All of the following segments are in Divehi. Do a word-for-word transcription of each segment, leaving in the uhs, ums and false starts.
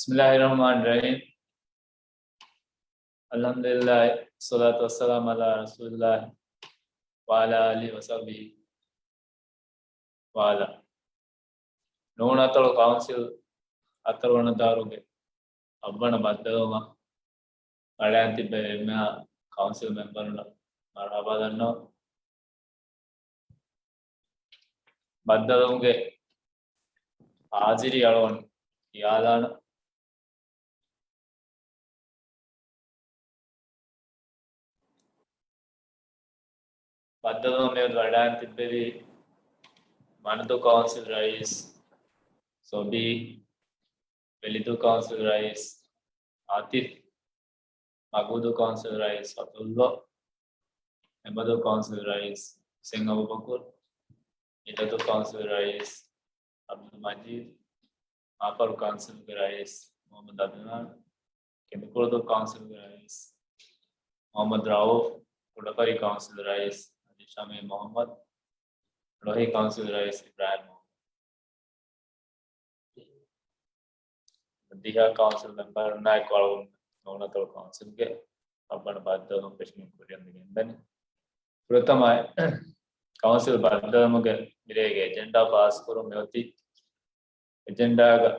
بسم الله الرحمن الرحيم. الحمد لله، والصلاة والسلام على رسول الله وعلى آله وصحبه وعلى. ނޫނަތޮޅު ކައުންސިލް ހަތަރުވަނަ ދައުރުގެ އަށްވަނަ ބައްދަލުވުމަށް ވަޑައިގެން ތިއްބެވި އެންމެހާ ކައުންސިލް މެމްބަރުންނަށް މަރުޙަބާ ދަންނަވަން. ބައްދަލުވުމުގެ ހާޒިރީ އަޅުގަނޑު ކިޔާލާނަން. ބައްދަލުވުމަށް މިއަދު ވަޑައިގެން ތިއްބެވި މަނަދޫ ކައުންސިލް ރައީސް ސޮބީ، ވެލިދޫ ކައުންސިލް ރައީސް އާތިފް، މަގޫދޫ ކައުންސިލް ރައީސް ފަތުﷲ، ހެނބަދޫ ކައުންސިލް ރައީސް ޙުސެން އަބޫބަކުރު، މިލަދޫ ކައުންސިލް ރައީސް ޢަބްދުލް މަޖީދު، މާފަރު ކައުންސިލްގެ ރައީސް މުޙައްމަދު ޢަދްނާން، ކެނދިކުޅުދޫ ކައުންސިލްގެ ރައީސް މުޙައްމަދު ރައޫފް، ކުޑަފަރި ކައުންސިލް ރައީސް ޙަޖީ ޝަމީމް މުޙައްމަދު، ޅޮހި ކައުންސިލް ރައީސް އިބްރާހިމް މުޙައްމަދު. ދިހަ ކައުންސިލް މެމްބަރުންނާއެކު އަޅުގަނޑު ނޫނަތޮޅު ކައުންސިލްގެ އަށްވަނަ ބައްދަލުވުން ފެށުމުގެ ކުރިއަށް މި ގެންދަނީ. ފުރަތަމަ ކައުންސިލް ބައްދަލުވުމުގެ މިރޭގެ އެޖެންޑާ ފާސްކުރުން މިއޮތީ އެޖެންޑާގަ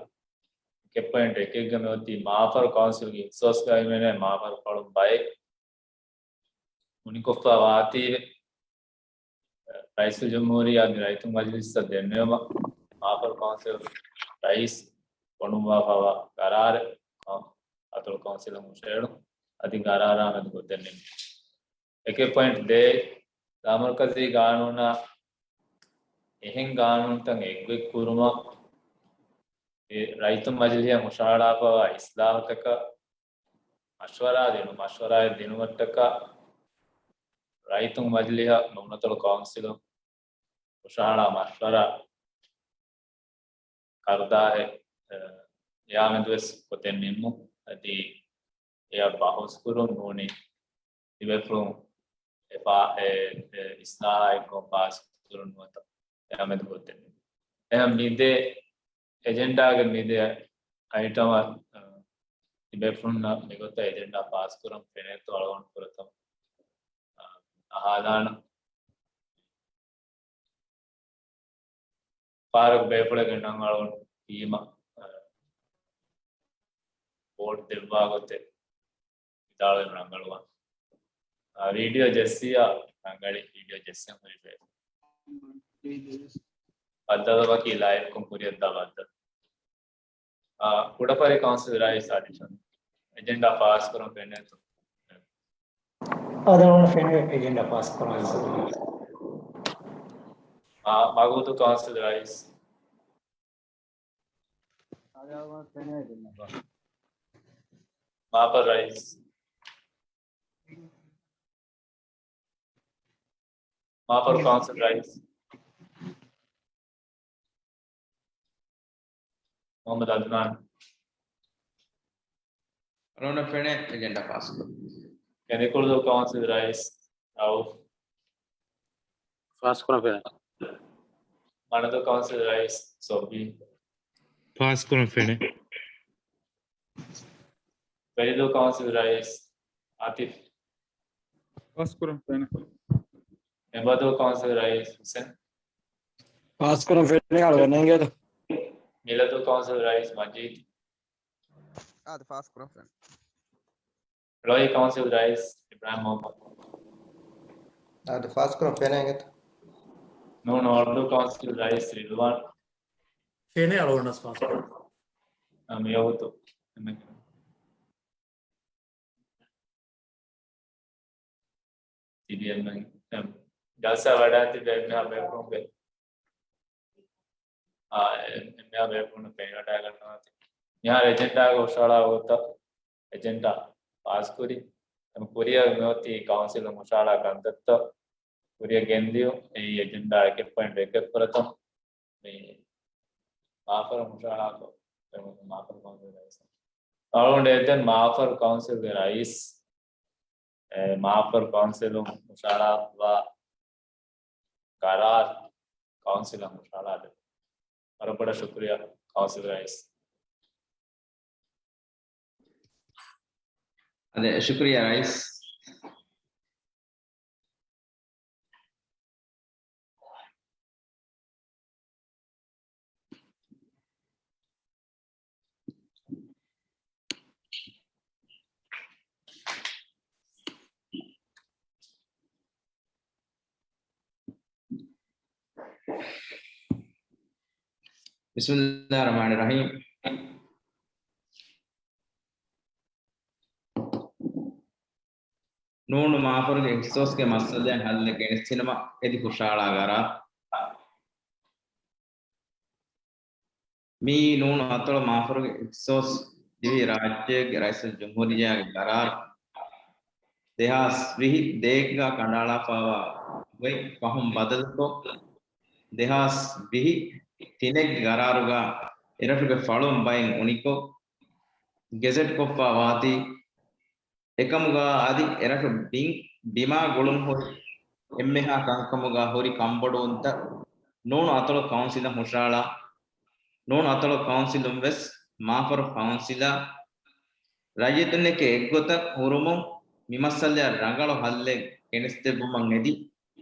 އެކެއް ޕޮއިންޓް އެކެއްގަ މިއޮތީ މާފަރު ކައުންސިލްގެ އިހްތިސާސްގައި ހިމެނޭ މާފަރު ފަޅުން ބައެއް ހުނިކޮށްފަ ވާތީވެ، ރައީސުލްޖުމްހޫރިއްޔާގެ ރައްޔިތުންގެ މަޖިލިސްއަށް ދެންނެވުމަށް މާފަރު ކައުންސިލް ރައީސް ފޮނުއްވާފައިވާ ގަރާރެއް އަތޮޅު ކައުންސިލުން ހުށައެޅުން އަދި ގަރާރާ މެދު ގޮތެއް ނިންމުން. އެކެއް ޕޮއިންޓް ދޭއް، ލާމަރުކަޒީ ގާނޫނާ އެހެން ގާނޫނުތައް އެއްގޮތް ކުރުމަށް އެ ރައްޔިތުން މަޖިލީހަށް ހުށަހަޅާފައިވާ އިސްލާހުތަކަށް މަޝްވަރާ ދިނުން، މަޝްވަރާއެއް ދިނުމަށްޓަކާ ރައްޔިތުން މަޖިލީހަށް ނޫނަތޮޅު ކައުންސިލުން ހުށަހަޅާ މަޝްވަރާ ކަރުދާހެއް، އެ، އެއާމެދުވެސް ގޮތެއް ނިންމުން. އަދި އެއަށް ބަހުސްކުރުން ނޫނީ ތިބޭފުޅުން އެ ފާ-، އެ، އެ އިސްލާހާ އެއްކޮށް ފާސްކުރުން ނުވަތަ އެއާމެދު ގޮތެއް ނިންމުން. އެހެން މިދޭ އެޖެންޑާގެ މިދޭ އައިޓަމަށް، އަ، ތިބޭފުޅުންނަށް މިގޮތަށް އެޖެންޑާ ފާސްކުރަން ފެނޭތޯ އަޅުގަނޑު ފުރަތަމަ، އަ، އަހާލާނަން. ފާރަގު ބޭފުޅެއްގެ ނަން އަޅުގަނޑު ކީމަ، އަ، ވޯޓް ދެއްވާ ގޮތެއް ވިދާޅުވެ ރަނގަޅުވާން. އަ، ވީޑިއޯ ޖެއްސިއްޔާ ރަނގަޅި ވީޑިއޯ ޖެއްސެން ހުރި ބޭފުޅުން. ބައްދަލުވަކީ ލައިވްކޮށް ކުރިއަށްދާ ބައްދަލު. އާ، ކުޑަފަރި ކައުންސިލް ރައީސް އާދި ޝަމީމް. އެޖެންޑާ ފާސްކުރަން ފެނޭތޯ؟ އާދެ، އަޅުގަނޑަށް ފެނޭ އެޖެންޑާ ފާސްކުރަން. އާ، މަގޫދޫ ކައުންސިލް ރައީސް. އާދެ، އަޅުގަނޑަށް ފެނޭ އެޖެންޑާ ފާސް. މާފަރު ރައީސް. މާފަރު ކައުންސިލް ރައީސް މުޙައްމަދު ޢަދްނާން. އަޅުގަނޑަށް ފެނޭ އެޖެންޑާ ފާސް. ކެނދިކުޅުދޫ ކައުންސިލް ރައީސް ރައޫފް. ފާސްކުރަން ފެނޭ. މަނަދޫ ކައުންސިލް ރައީސް ސޮބީ. ފާސްކުރަން ފެނޭ. ވެލިދޫ ކައުންސިލް ރައީސް އާތިފް. ފާސްކުރަން ފެނޭ. ހެނބަދޫ ކައުންސިލް ރައީސް ޙުސެން. ފާސްކުރަން ފެނޭ. އަޅުގަނޑަށް އެނގޭތަ؟ މިލަދޫ ކައުންސިލް ރައީސް މަޖީދު. އާދެ، ފާސްކުރަން ފެނޭ. ޅޮހި ކައުންސިލް ރައީސް އިބްރާހިމް މުޙައްމަދު. އާދެ، ފާސްކުރަން ފެނޭ އިނގޭތަ؟ ނޫން އުރުދޫ ކައުންސިލް ރައީސް ރިޟްވާން. ފެނޭ އަޅުގަނޑަށް ފާސްކުރަން. އާ، މިވަގުތު. ތިބި އެންމެ، އެ، ޖަލްސާ ވަޑައިގެން ތިބި އެންމެހާ ބޭފުޅުންގެ، އާ، އެ، އެންމެހާ ބޭފުޅުން ފެނިވަޑައިގަންނަވާތި. މިހާރު އެޖެންޑާގަ ހުށަހަޅާ ގޮތަށް އެޖެންޑާ ފާސްކުރި. އެ ކުރިއަށް މިއޮތީ ކައުންސިލުން ހުށަހަޅާ ކަންތައްތައް ކުރިއަށް ގެންދިޔުން. އެއީ އެޖެންޑާ އެކެއް ޕޮއިންޓް އެކެއް ފުރަތަމަ މި މާފަރު ހުށަހަޅާކޮށް، މާފަރު ކައުންސިލް ރައީސް. އަޅުގަނޑު އެދެން މާފަރު ކައުންސިލްގެ ރައީސް، އެ، މާފަރު ކައުންސިލުން ހުށަހަޅާފައިވާ ގަރާރު ކައުންސިލަށް ހުށަހަޅާދެއްވުން. ވަރަށް ބޮޑަށް ޝުކުރިއްޔާ ކައުންސިލް ރައީސް. އަދެ، ޝުކުރިއްޔާ ރައީސް. بسم الله الرحمن الرحيم. ނޫނު މާފަރުގެ އިހްތިސޯސްގެ މައްސަލައިން ހައްލެއް ގެނެސްދިނުމަށް އެދި ހުށަހަޅާ ގަރާރު. މިއީ ނޫނު އަތޮޅު މާފަރުގެ އިހްތިސޯސް ދިވެހި ރާއްޖޭގެ ރައީސުލްޖުމްހޫރިއްޔާގެ ގަރާރު ދެހާސް ވިހި ދޭއްގަ ކަނޑައަޅާފައިވާ ގޮތް ފަހުން ބަދަލުކޮށް، ދެހާސް ވިހި ތިނެއްގެ ގަރާރުގަ އެރަށުގެ ފަޅުން ބައިން އުނިކޮށް، ގެޒެޓްކޮށްފައި ވާތީ، އެކަމުގަ އަދި އެރަށު ބިން ބިމާ ގުޅުން ހުރި އެންމެހާ ކަންކަމުގަ ހުރި ކަންބޮޑުވުންތައް ނޫނު އަތޮޅު ކައުންސިލަށް ހުށަހަޅާ، ނޫނު އަތޮޅު ކައުންސިލުން ވެސް މާފަރު ކައުންސިލާ ރައްޔިތުންނެކޭ އެއްގޮތަށް ހުރުމުން މި މައްސަލައަށް ރަނގަޅު ހައްލެއް ގެނެސްދެއްވުމަށް އެދި،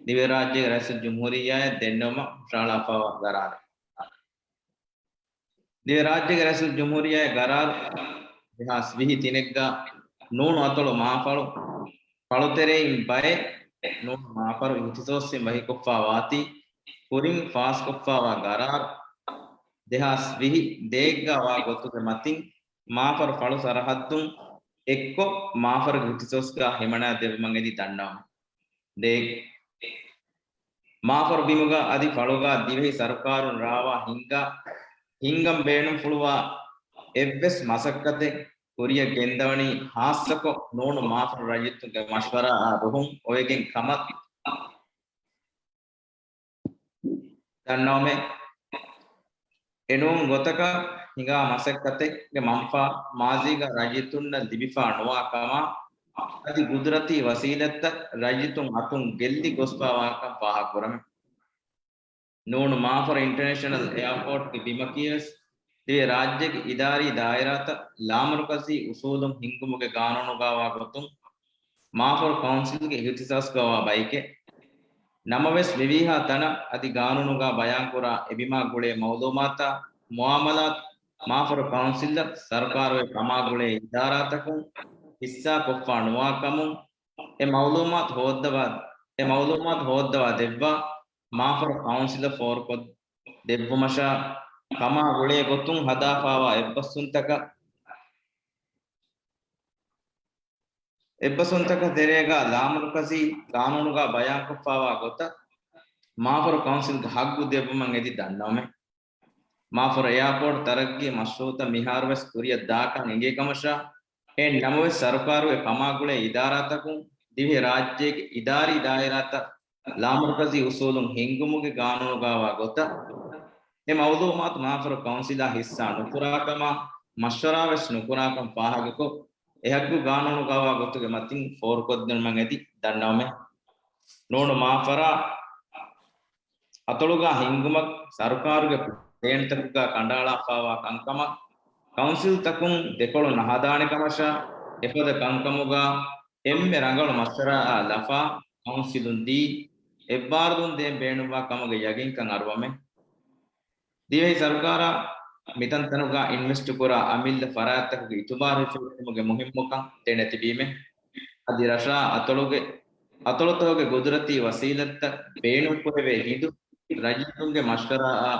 ދިވެހިރާއްޖޭގެ ރައީސުލްޖުމްހޫރިއްޔާއަށް ދެންނެވުމަށް ހުށަހަޅާފައިވާ ގަރާރެއް. ދިވެހިރާއްޖޭގެ ރައީސުލްޖުމްހޫރިއްޔާގެ ގަރާރު ދެހާސް ވިހި ތިނެއްގަ ނޫނު އަތޮޅު މާފަޅު ފަޅުތެރެއިން ބައެއް ނޫނު މާފަރު އިހްތިސޯސްއިން ވަހިކޮށްފައި ވާތީ، ކުރިން ފާސްކޮށްފައިވާ ގަރާރު ދެހާސް ވިހި ދޭއްގަ ވާ ގޮތުގެ މަތިން މާފަރު ފަޅު ސަރަހައްދުން އެއްކޮށް، މާފަރުގެ އިހްތިސޯސްގަ ހިމަނާ ދެއްވުމަށް އެދި ދަންނަވަމެ. ދޭއް މާފަރު ބިމުގަ އަދި ފަޅުގަ ދިވެހި ސަރުކާރުން ރާވާ ހިންގާ، ހިންގަން ބޭނުންފުޅުވާ އެއްވެސް މަސައްކަތެއް ކުރިއަށް ގެންދަވަނީ ހާއްސަކޮށް ނޫނު މާފަރު ރައްޔިތުންގެ މަޝްވަރާއާ ރުހުން އޮވެގެން ކަމަށް ދަންނަވަމެ. އެނޫން ގޮތަކަށް ހިނގާ މަސައްކަތެއްގެ މަންފާ މާޒީގަ ރައްޔިތުންނަށް ލިބިފާ ނުވާ ކަމާ، އަދި ގުދުރަތީ ވަސީލަތްތައް ރައްޔިތުން އަތުން ގެއްލި ގޮސްފާވާ ކަން ފާހަގަކުރަމެ. ނޫނު މާފަރު އިންޓަރނޭޝަނަލް އެއާޕޯޓްގެ ބިމަކީވެސް ދިވެހި ރާއްޖޭގެ އިދާރީ ދާއިރާތައް ލާމަރުކަޒީ އުސޫލުން ހިންގުމުގެ ގާނޫނުގައިވާ ގޮތުން މާފަރު ކައުންސިލްގެ އިހްތިސާސްގައިވާ ބައެކެއް. ނަމަވެސް މިވީހާ ތަނަށް އަދި ގާނޫނުގަ ބަޔާންކުރާ އެބިމާ ގުޅޭ މައުލޫމާތާ، މުއާމަލާތު މާފަރު ކައުންސިލަށް ސަރުކާރުގެ ކަމާގުޅޭ އިދާރާތަކުން ހިއްސާކޮށްފާ ނުވާ ކަމުން، އެ މައުލޫމާތު ހޯއްދަވާ، އެ މައުލޫމާތު ހޯއްދަވާ ދެއްވާ މާފަރު ކައުންސިލަށް ފޯރުކޮށް ދެއްވުމަށާ ކަމާ ގުޅޭ ގޮތުން ހަދާފާވާ އެއްބަސްވުންތަކަށް، އެއްބަސްވުންތަކަށް ތެރޭގަ ލާމަރުކަޒީ ގާނޫނުގަ ބަޔާންކޮށްފާވާ ގޮތަށް މާފަރު ކައުންސިލްގެ ހައްގު ދެއްވުމަށް އެދި ދަންނަވަމެ. މާފަރު އެއާޕޯޓް ތަރައްގީ މަޝްރޫއުތައް މިހާރުވެސް ކުރިއަށް ދާކަން އެނގޭ ކަމަށާ، އެހެން ނަމަވެސް ސަރުކާރުގެ ކަމާގުޅޭ އިދާރާތަކުން ދިވެހި ރާއްޖޭގެ އިދާރީ ދާއިރާތައް ލާމަރުކަޒީ އުސޫލުން ހިންގުމުގެ ގާނޫނުގައިވާ ގޮތަށް، އެ މައުލޫމާތު މާފަރު ކައުންސިލާ ހިއްސާ ނުކުރާ ކަމާ، މަޝްވަރާވެސް ނުކުރާކަން ފާހަގަކޮށް، އެ ހައްގު ގާނޫނުގައިވާ ގޮތުގެ މަތިން ފޯރުކޮށްދިނުމަށް އެދި ދަންނަވަމެ. ނޫނު މާފަރާ އަތޮޅުގަ ހިންގުމަށް ސަރުކާރުގެ ޕްލޭންތަކުގަ ކަނޑައަޅާފައިވާ ކަންކަމަށް ކައުންސިލްތަކުން ދެކޮޅު ނަހަދާނެ ކަމަށާ، އެފަދަ ކަންކަމުގަ އެންމެ ރަނގަޅު މަޝްވަރާއާ ލަފާ ކައުންސިލުން ދީ، އެއްބާރުލުން ދޭން ބޭނުންވާ ކަމުގެ ޔަގީންކަން އަރުވަމެ. ދިވެހި ސަރުކާރާ މިތަންތަނުގަ އިންވެސްޓުކުރާ އަމިއްލަ ފަރާތްތަކުގެ އިތުބާރު ހިފެހެއްޓުމުގެ މުހިއްމުކަން ދެނެތިބީމެ. އަދި ރަށާ އަތޮޅުގެ، އަތޮޅުތަކުގެ ގުދުރަތީ ވަސީލަތްތައް ބޭނުންކުރެވޭ ހިނދު، ރައްޔިތުންގެ މަޝްވަރާއާ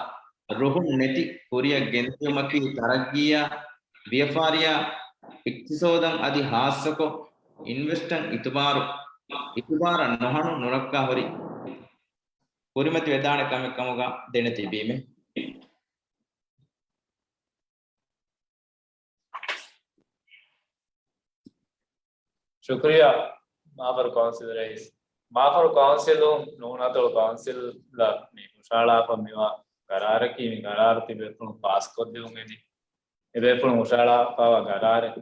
ރުހުން ނެތި ކުރިއަށް ގެންދިޔުމަކީ ތަރައްގީއާ، ވިޔަފާރިއާ، އިޤްތިޞޯދަށް އަދި ހާއްސަކޮށް އިންވެސްޓަށް އިތުބާރު، އިތުބާރަށް ނުހަނު ނުރައްކާ ހުރި ކުރިމަތިވެދާނެ ކަމެއް ކަމުގަ ދެނެތިބީމެ. ޝުކުރިއްޔާ މާފަރު ކައުންސިލް ރައީސް. މާފަރު ކައުންސިލުން ނޫނަތޮޅު ކައުންސިލަށް މި ހުށަހަޅާފަ މިވާ ގަރާރަކީ، މި ގަރާރު ތިބޭފުޅުން ފާސްކޮށްދިއުން އެދި. އެބޭފުޅުން ހުށަހަޅާފައިވާ ގަރާރެއް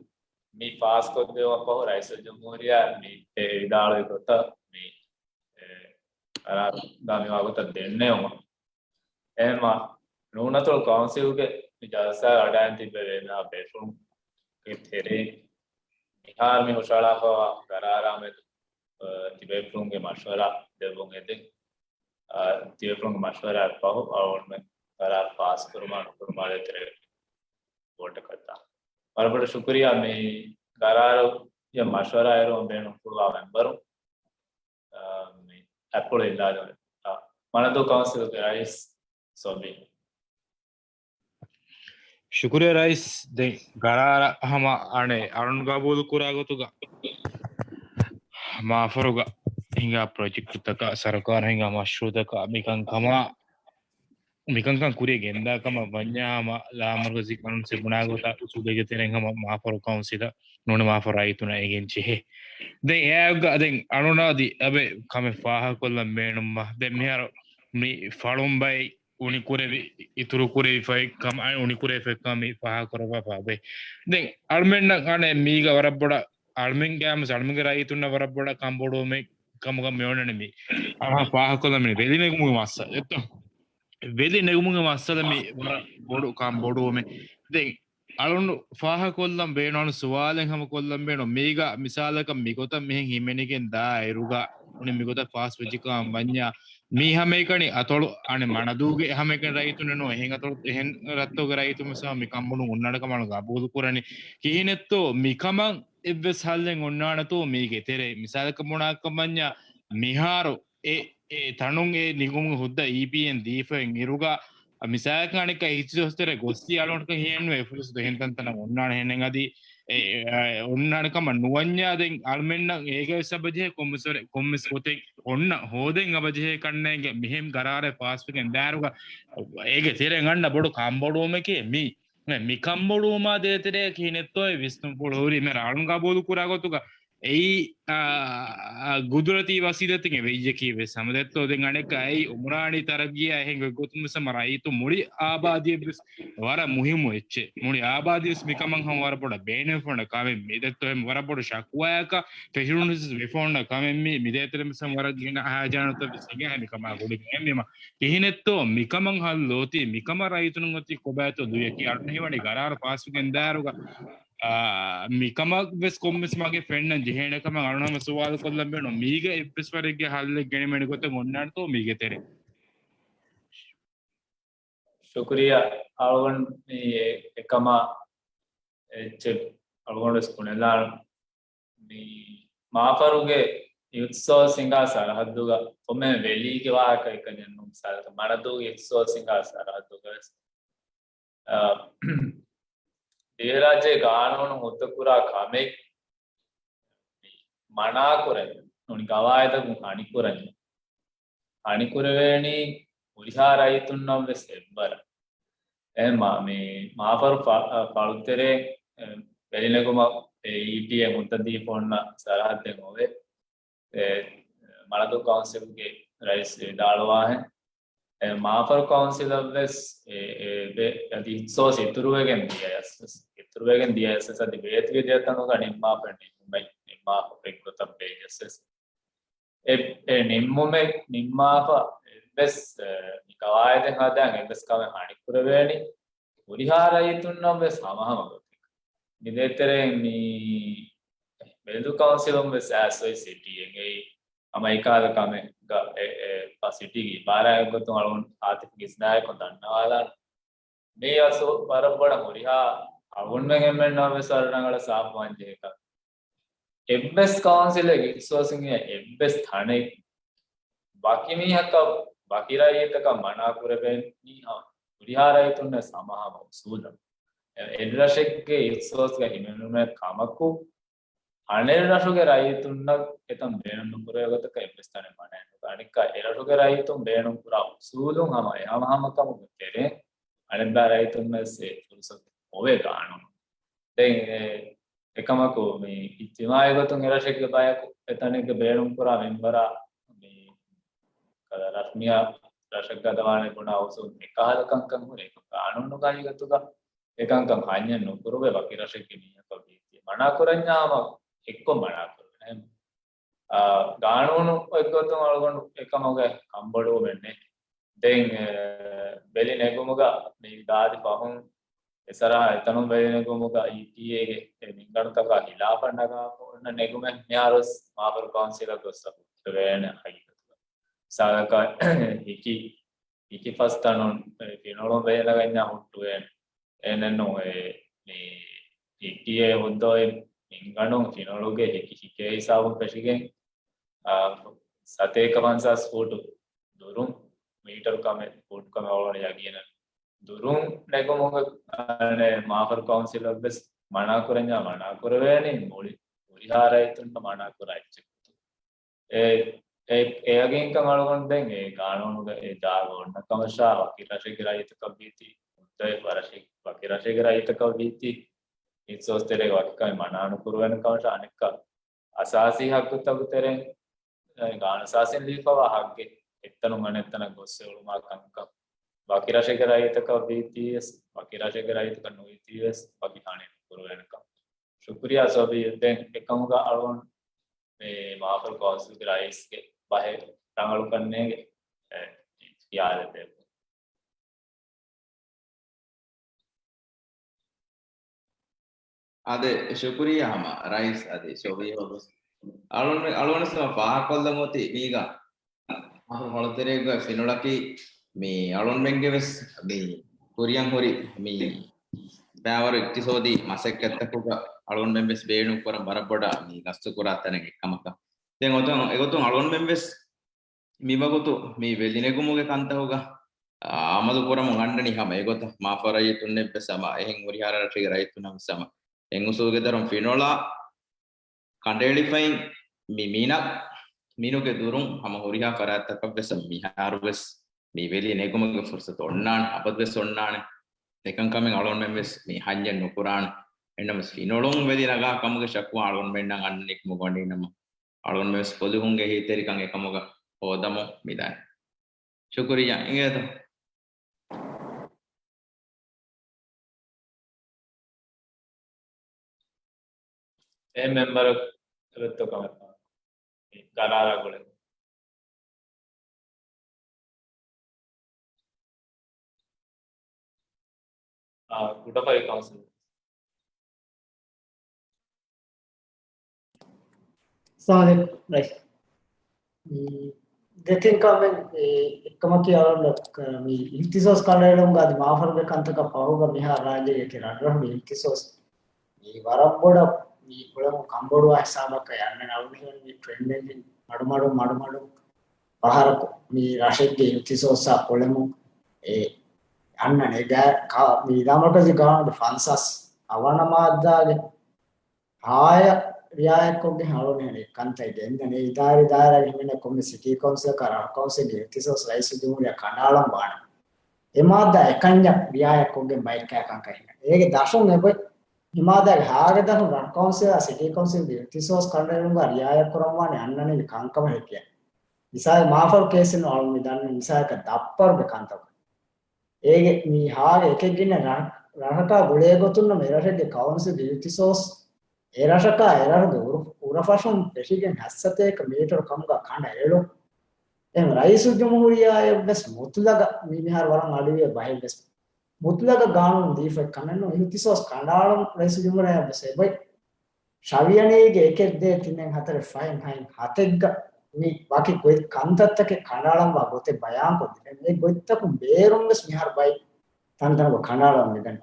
މި ފާސްކޮށްދެއްވުމަށް ފަހު ރައީސުލްޖުމްހޫރިއްޔާ މި އެ ވިދާޅުވި ގޮތަށް މި އެ ގަރާރު ދާ މިވާ ގޮތަށް ދެންނެވުމަށް. އެހެންމާ ނޫނަތޮޅު ކައުންސިލްގެ މި ޖަލްސާގަ އަޑައިން ތިއްބެވި މި ބޭފުޅުންގެ ތެރެއިން މިހާރު މި ހުށަހަޅާފައިވާ ގަރާރާ މެދު، އަ، ތިބޭފުޅުންގެ މަޝްވަރާ ދެއްވުން އެދެން، އަ، ތިބޭފުޅުންގެ މަޝްވަރާއަށް ފަހު އަޅުގަނޑުމެން ގަރާރު ފާސް ކުރުމާ ނުކުރުމާ ދޭތެރޭ ވޯޓަކަށް ދާން. ވަރަށް ބޮޑަށް ޝުކުރިއްޔާ މި ގަރާރު ޔަށް މަޝްވަރާ އެރުވަން ބޭނުން ކުރުވާ މެމްބަރުން، އަ، މި އަތްޕުޅު އިންދާލުން. އަ، މަނަދޫ ކައުންސިލުގެ ރައީސް ސޮބީ. ޝުކުރިއްޔާ ރައީސް، ދެން ގަރާރަށް ހަމަ އަނެއް އަޅުން ގަބޫލު ކުރާ ގޮތުގަ މާފަރުގަ ހިނގާ ޕްރޮޖެކްޓްތަކަށް ސަރުކާރު ހިނގާ މަޝްރޫއުތަކަށް މިކަންކަމާ މިކަންކަން ކުރިޔަށް ގެންދާ ކަމަށް ވަންޏާ ހަމަ ލާމަރުކަޒީ ޤާނޫނު ބުނާ ގޮތަށް އުސޫލެއްގެ ތެރެއިން ހަމަ މާފަރު ކައުންސިލަށް ނޫނީ މާފަރު ރައްޔިތުންނަށް އެނގެން ޖެހޭ. ދެން އެއާއެކުގަ ދެން އަޅުނާ އަދި އަބެ ކަމެއް ފާހަގަކޮށްލަން ބޭނުންވާ. ދެން މިހާރު މި ފަޅުން ބައި އުނިކުރެވި، އިތުރުކުރެވިފައި ކަމަށް އުނިކުރެވިފައި ކަމަށް މި ފާހަގަކުރައްވާފަ އެބަ. ދެން އަޅުމެންނަށް އަނެއް މީގަ ވަރަށް ބޮޑަށް އަޅުމެންގެ އަޅުމެންގެ ރައްޔިތުންނަށް ވަރަށް ބޮޑަށް ކަންބޮޑުވުމެއް ކަމުގަ މިއޮންނަނީ މި. އަހަ، ފާހަގަކޮށްލަން މި ވެލިނެގުމުގެ މައްސަލަ. އެއްތޯ؟ ވެލި ނެގުމުގެ މައްސަލަ މި ވަރަށް ބޮޑު ކަންބޮޑުވުމެއް. ދެން އަޅުން ފާހަގަކޮށްލަން ބޭނުން، އަޅުން ސުވާލެއް ހަމަކޮށްލަން ބޭނުން. މީގަ މިސާލަކަށް މިގޮތަށް މިހެން ހިމެނިގެން ދާއިރުގަ އުނި މިގޮތަށް ފާސް ވެއްޖެކަމަށް ވަންޏާ، މީ ހަމައެކަނި އަތޮޅު އަނެއް މަނަދޫގެ ހަމައެކަނި ރައްޔިތުންނެއް ނޫން، އެހެން އަތޮޅު، އެހެން ރަށްތަކުގެ ރައްޔިތުން ވެސް މި ކަންބޮޑުވުން އޮންނާނެ ކަމަށް ގަބޫލު ކުރަނީ. ކިހިނެއްތޯ މިކަމަށް އެއްވެސް ހައްލެއް އޮންނާނެތޯ މީގެ ތެރޭ. މިސާލަކަށް ބުނާކަމަންޏާ މިހާރު އެ، އެ ތަނުން އެ ނިގުމުގެ ހުއްދަ އީޕީއެން ދީފައި އިރުގަ، މިސާލަކަށް އަނެއްކާ އިހްތިސޯސް ތެރޭ ގޮއްސި އަޅުގަނޑަކަށް ހިޔެއްނުވޭ ފުރުސަތު އެހެން ތަންތަނަށް އޮންނާނެ ހެނެއް އަދި އެ، އެ، އޮންނާނެ ކަމަށް ނުވަންޏާ ދެން އަޅުމެންނަށް އޭގަ ވެސް އެބަޖެހޭ ކޮންމެސް ވަރެއް، ކޮންމެސް ގޮތެއް އޮންނަ ހޯދެން އެބަޖެހޭ ކަންނޭނގެ މިހެން ގަރާރެއް ފާސްވެގެން ދާއިރުގަ އޭގެ ތެރެއިން އަންނަ ބޮޑު ކަންބޮޑުވުމެކޭ މީ. މި ކަންބޮޑުވުމާ ދޭތެރޭ ކިހިނެއްތޯ އެ ވިސްނުންފުޅު ހުރީ މި އަޅުން ގަބޫލު ކުރާ ގޮތުގަ އެއީ، އާ، ގުދުރަތީ ވަސީލަތެއްގެ ވެއްޔަކީ ވެސް ހަމަ ދެއްތޯ. ދެން އަނެއްކާ އެއީ އުމްރާނީ ތަރައްގީއާ އެހެން ގޮތްގޮތުން ވެސް ހަމަ ރައްޔިތު މުޅި އާބާދީއަށް ވެސް ވަރަށް މުހިއްމު އެއްޗެއް. މުޅި އާބާދީ ވެސް މިކަމަށް ހަމަ ވަރަށް ބޮޑަށް ބޭނުންފުންނަ ކަމެއް މި ދެއްތޯ. އެހެން ވަރަށް ބޮޑު ޝަކުވާއަކަށް ފެށުނު ވެސް ވެފަ އޮންނަ ކަމެއް މީ. މި ދޭތެރެ ވެސް ހަމަ ވަރަށް ގިނަ ހާޖާނުތައް ވެސް ހިނގާ ހަމަ މިކަމާ ގުޅިގެން އެންމެ ކިހިނެއްތޯ މިކަމަށް ހައްލު އޮތީ، މިކަމަށް ރައްޔިތުން އޮތީ ކޮބާތޯ ދުވެކި އަޅުން ހީވަނީ ގަރާރު ފާސްވެގެން ދާއިރުގަ، އާ، މިކަމަށް ވެސް ކޮންމެސް މަގެއް ފެންނަން ޖެހޭނެ ކަމަށް އަޅުން ހަމަ ސުވާލު ކޮށްލަން ބޭނުން. މީގަ އެއްވެސް ވަރެއްގެ ހައްލެއް ގެނެވޭނެ ގޮތެއް އޮންނާނެތޯ މީގެ ތެރޭ؟ ޝުކުރިއްޔާ. އަޅުގަނޑު މި އެ-، އެކަމާ އެއްޗެއް އަޅުގަނޑު ވެސް ބުނެލާނަން. މި މާފަރުގެ އިޚްތިޞާޞް ހިނގާ ސަރަހައްދުގަ ކޮންމެ ވެލީގެ ވާހަކަ އެކަންޏެއް ނޫން. މިސާލަކަށް މަނަދޫގެ އިޚްތިޞާޞް ހިނގާ ސަރަހައްދުގަ ވެސް، އާ، ދިވެހިރާއްޖޭގެ ގާނޫނު ހުއްދަކުރާ ކަމެއް މަނާކުރަން ނޫނީ، ގަވާއިދަކުން ހަނިކުރަން ހަނިކުރެވޭނީ ހުރިހާ ރައްޔިތުންނަށް ވެސް އެއްވަރަށް. އެހެން މާ-، މި މާފަރު ފަ-، ފަޅުތެރޭ، އެ، ވެލިނެގުމަށް އެ އީޕީއޭ ހުއްދަ ދީފަ އޮންނަ ސަރަހައްދެއް އޮވޭ. އެ، މަނަދޫ ކައުންސިލްގެ ރައީސް ވިދާޅުވާހެން، އެ، މާފަރު ކައުންސިލަށް ވެސް އެ، އެ، ބެ-، އަދި އިޚްތިޞާޞް އިތުރުވެގެން ދިޔަޔަސް ވެސް، އިތުރުވެގެން ދިޔަޔަސް ވެސް އަދި ބޭތުގެ ދެއަތްތަނުގަ ނިންމާފަ ނިންމުމެއް، ނިންމާފަ އެއްގޮތަށް ބެއްޔަސް ވެސް. އެ، އެ ނިންމުމެއް ނިންމާފަ އެއްވެސް، އެ، މި ގަވާއިދެއް ހަދާން އެއްވެސް ކަމެއް ހަނިކުރެވޭނީ ހުރިހާ ރައްޔިތުންނަށް ވެސް ހަމަހަމަ ގޮތެއް. މި ދޭތެރޭ މި ވެލިދޫ ކައުންސިލުން ވެސް އައިސް އޮތް ސިޓީއެއް އެއީ ހަމަ އެކާލަ ކަމެއްގަ އެ، އެ، އެ ސިޓީގެ އިބާރާތް ގޮތުން އަޅުގަނޑު އާތިފްގެ އިސްނާއެކު ދަންނަވާލާނަ. މީ އަސް ވަރަށް ބޮޑަށް ހުރިހާ އަޅުގަނޑުމެން އެންމެންނަށް ވެސް ވަރަށް ރަނގަޅަށް ސާފުވާން ޖެހޭ ކަމެއް. އެއްވެސް ކައުންސިލެއްގެ އިޚްތިޞާޞްގެ އެއްވެސް ތަނެއް ވަކި މީހަކަށް، ވަކި ރައްޔިތަކަށް މަނާ ކުރެވޭނީ ހުރިހާ ރައްޔިތުންނަށް ހަމަހަމަ އުސޫލަށް. އެއް ރަށެއްގެ އިޚްތިޞާޞްގަ ހިމެނުމެއް ކަމަކު، އަނެއް ރަށުގެ ރައްޔިތުންނަށް އެތަން ބޭނުން ނުކުރެވޭ ގޮތަކަށް އެއްވެސް ތަނެއް މަނައެއް ނުވޭ. އަނެއްކާ އެ ރަށުގެ ރައްޔިތުން ބޭނުން ކުރާ އުސޫލުން ހަމަ އެ ހަމަހަމަކަމުގެ ތެރޭ އަނެއްބައި ރައްޔިތުންނަށް ވެސް އެ ފުރުސަތު އޮވޭ ގާނޫނު. ދެން އެ، އެކަމަކު މި އިޖްތިމާޢީ ގޮތުން އެ ރަށެއްގެ ބަޔަކު އެތަނެއްގެ ބޭނުން ކުރާ މެންބަރާ މި ކަލަ ރަސްމިއްޔާ ރަށަށް ގަދަވާނެ ބުނާ އުސޫލު އެކަހަލަ ކަންކަން ހުރޭ. ގާނޫނުގައި ގޮތުގަ އެކަންކަން ހަންޏެއް ނުކުރުވޭ. ވަކި ރަށެއްގެ މީހަކަށް ވީތީ މަނާ ކުރަންޏާ ހަމަ އެއްކޮށް މަނާ ކުރުވޭ. އާ، ގާނޫނު އޮތްގޮތުން އަޅުގަނޑު އެކަމުގެ ކަންބޮޑުވުމެއް ނެތް. ދެން، އެ، ވެލި ނެގުމުގަ މި ދާދި ފަހުން އެސަރާ އެތަނުން ވެލިނެގުމުގަ އީޓީއޭގެ އެ މިންގަނޑުތަކާ ހިލާފަށް ނަގާފަ އޮންނަ ނެގުމެއް މިހާރުވެސް މާފަރު ކައުންސިލަށް ގޮސް ހުއްޓުވޭނެ ހަގީގަތުގަ. ސާދަކަށް ހިކި، ހިކި ފަސް ތަނުން ފިނޮޅުން ވެލިނަގަންޏާ ހުއްޓުވޭނެ. އެހެނެއްނު އެ މި އީޓީއޭ ހުއްދަވި މިންގަނޑުން ފިނޮޅުގެ ހިކި ހިކޭ ހިސާބުން ފެށިގެން، އާ، ސަތޭކަ ފަންސާސް ފޫޓު ދުރުން މީޓަރު ކަމެއް، ފޫޓް ކަމެއް އަޅުގަނޑު ޔަގީނަށް ދުރުން ނެގުމުގެ، އަނެއް މާފަރު ކައުންސިލަށް ވެސް މަނާ ކުރަންޏާ މަނާ ކުރެވޭނީ މުޅި ހުރިހާ ރައްޔިތުންނަށް މަނާ ކުރާ އެއްޗެއް. އެ، އެ، އެ ޔަގީންކަން އަޅުގަނޑު ދެން އެ ގާނޫނުގެ އެ ޖާގަ އޮންނަ ކަމަށާ ވަކި ރަށެއްގެ ރައްޔިތަކަށް ވީތީ، ހުއްދަވި ވަރަށެއް، ވަކި ރަށެއްގެ ރައްޔިތަކަށް ވީތީ، އިހްތިސޯސް ތެރޭގެ ވަކި ކަމެއް މަނާ ނުކުރުވޭނެ ކަމަށާ އަނެއްކާ އަސާސީ ހައްގުތަކުގެ ތެރެއިން، އެ، ގާނޫނު އަސާސީން ލިބިފަވާ ހައްގެއް އެއްތަނުން އަނެއްތަނަށް ގޮސް އެ އުޅުމާ ކަންކަން ވަކި ރަށެއްގެ ރައްޔިތަކަށް ވީތީވެސް، ވަކި ރަށެއްގެ ރައްޔިތަކަށް ނުވީތީވެސް ވަކި ހަނި ނުކުރުވޭނެ ކަމަށް. ޝުކުރިއްޔާ ސޮބީ. ދެން އެކަމުގަ އަޅުގަނޑު މި މާފަރު ކައުންސިލްގެ ރައީސްގެ ބަހެއް ރަނގަޅުކަންނޭނގެ، އެ، ޚިޔާލެއް ދޭ. އާދެ، ޝުކުރިއްޔާ ހަމަ ރައީސް އަދި ޝޮވީހޯ ވެސް. އަޅުން، އަޅުގަނޑު ފާހަގަކޮށްލަން އޮތީ މީގަ މާފަރު ހޮޅުތެރޭގަ ފިނޮޅަކީ މި އަޅުންމެންގެ ވެސް މި ކުރިއަށް ހުރި މި ބައިވަރު އިޤްތިޞާދީ މަސައްކަތްތަކުގަ އަޅުންމެން ވެސް ބޭނުން ކުރަން ވަރަށް ބޮޑަށް މި ގަސްތު ކުރާ ތަނެއް އެއްކަމަކަށް. ދެން އޮތުން، އެގޮތުން އަޅުންމެން ވެސް މިވަގުތު މި ވެލިނެގުމުގެ ކަންތަކުގަ، އާ، އަމަލު ކުރަމުން އަންނަނީ ހަމަ އެގޮތަށް މާފަރު ރައްޔިތުންނެއް ވެސް ހަމަ އެހެން ހުރިހާ ރަށެއްގެ ރައްޔިތުންނަށް ވެސް ހަމަ އެއް އުސޫލުގެ ދަށުން ފިނޮޅާ ކަނޑައެޅިފައި މި މިނަ، މިނުގެ ދުރުން ހަމަ ހުރިހާ ފަރާތްތަކަށް ވެސް މިހާރު ވެސް މި ވެލި ނެގުމުގެ ފުރުސަތު އޮންނާނެ، އަބަދު ވެސް އޮންނާނެ. އެކަން ކަމެއް އަޅުންމެން ވެސް މި ހަންޏެއް ނުކުރާނެ. އެހެންނަމަވެސް ފިނޮޅުން ވެލި ނަގާ ކަމުގެ ޝަކުވާ އަޅުންމެންނަށް އަންނަނީ ކުމަކު ވަނީ ނަމަ، އަޅުންމެން ވެސް ޕޮލިހުންގެ އެހީތެރިކަން އެކަމުގަ ހޯދަމުން މިދަނީ. ޝުކުރިއްޔާ. އިނގޭތޯ؟ އެ މެމްބަރ އެބައޮތްތޯ ކަމެއް ކަމެއް ގަރާރާ ގުޅޭ. އާ، ކުޑަފަރި ކައުންސިލް. އައްސަލާމު ޢަލައިކުމް ރައީސް. މި ދެތިން ކަމެއް، އެ، އެއްކަމަކީ އަޅުގަނޑަށް މި އިހްތިސޯސް ކަނޑައެޅުމުގަ އަދި މާފަރުގެ ކަންތަކަށް ފަހުގަ މިހާ ރާއްޖޭގެ އެކި ރަށްރަށު މި އިހްތިސޯސް މި ވަރަށް ބޮޑަށް މި ކުޅެމުން ކަންބޮޑުވާ ހިސާބަކަށް އަންނަން އަޅުގަނޑު މި ޓްރެންޑެއް މަޑުމަޑުން މަޑުމަޑުން ފަހަރަކު މި ރަށެއްގެ އިހްތިސޯސްއާ ކުޅެމުން އެ އަންނަނީ. މި ދާމަރުކަޒީ ގާނޫނުގެ ފަންސާސް ހަވަނަ މާއްދާގެ ހާޔަށް ރިއާޔަތްކޮށްގެން އަޅުގަނޑު އެ ކަންތައް ގެންދަނީ. އިދާރީ ދާއިރާގެ ހިމެނޭ ކޮންމެ ސިޓީ ކައުންސިލަކާ ރަށު ކައުންސިލްގެ އިހްތިސޯސް ރައީސުލްޖުމްހޫރިއްޔާ ކަނޑައަޅަން ވާނެ. އެ މާއްދާ އެކަންޏަށް ރިއާޔަތްކޮށްގެން ބައެއް ކައިކަން ކަހިން. އޭގެ ދަށުން އެބައި މި މާއްދާގެ ހާގެ ދަށުން ރަށު ކައުންސިލާ ސިޓީ ކައުންސިލްގެ އިހްތިސޯސް ކަނޑައެޅުމުގަ ރިއާޔަތްކުރަން ވާނެ އަންނަނީ ކަންކަމަށް ހެކިޔާ. މިސާލެއް މާފަރު ކޭސްއިން އަޅުން މި ދަންނަ މިސާލަކަށް ދައްޕަރުގެ ކަންތަކު. އޭގެ މި ހާގެ އެކެއްގެން ރަށް، ރަށަކާ ގުޅޭ ގޮތުން ނަމަ އެރަށެއްގެ ކައުންސިލްގެ އިހްތިސޯސް އެރަށަކާ އެރަށުގެ އުރު، އުރަފަށުން ފެށިގެން ހަތްސަތޭކަ މީޓަރު ކަމުގަ ކަނޑައެޅުން. އެހެން ރައީސުލްޖުމްހޫރިއްޔާއަށް ވެސް މުތުލަގަށް މި މިހާރު ވަރަށް އަޑުއިވޭ ބަހެއް ވެސް މުތުލަގަށް ގާނޫނު ދީފައި ކަމެއްނު. އިހްތިސޯސް ކަނޑައަޅަން ރައީސުލްޖުމްހޫރިއްޔާއަށް ވެސް އެބައި. ޝަވިޔަނީގެ އެކެއް ދޭއް ތިނެއް ހަތަރެއް ފަހެއް ހަތެއް ހަތެއްގަ މި ވަކި ގޮތް ކަންތައްތަކެއް ކަނޑައަޅަންވާ ގޮތެއް ބަޔާންކޮށްދިނެ. މި ގޮތްތަކުން ބޭރުން ވެސް މިހާރު ބައި ތަންތަނުގަ ކަނޑައަޅަން މިދަނީ.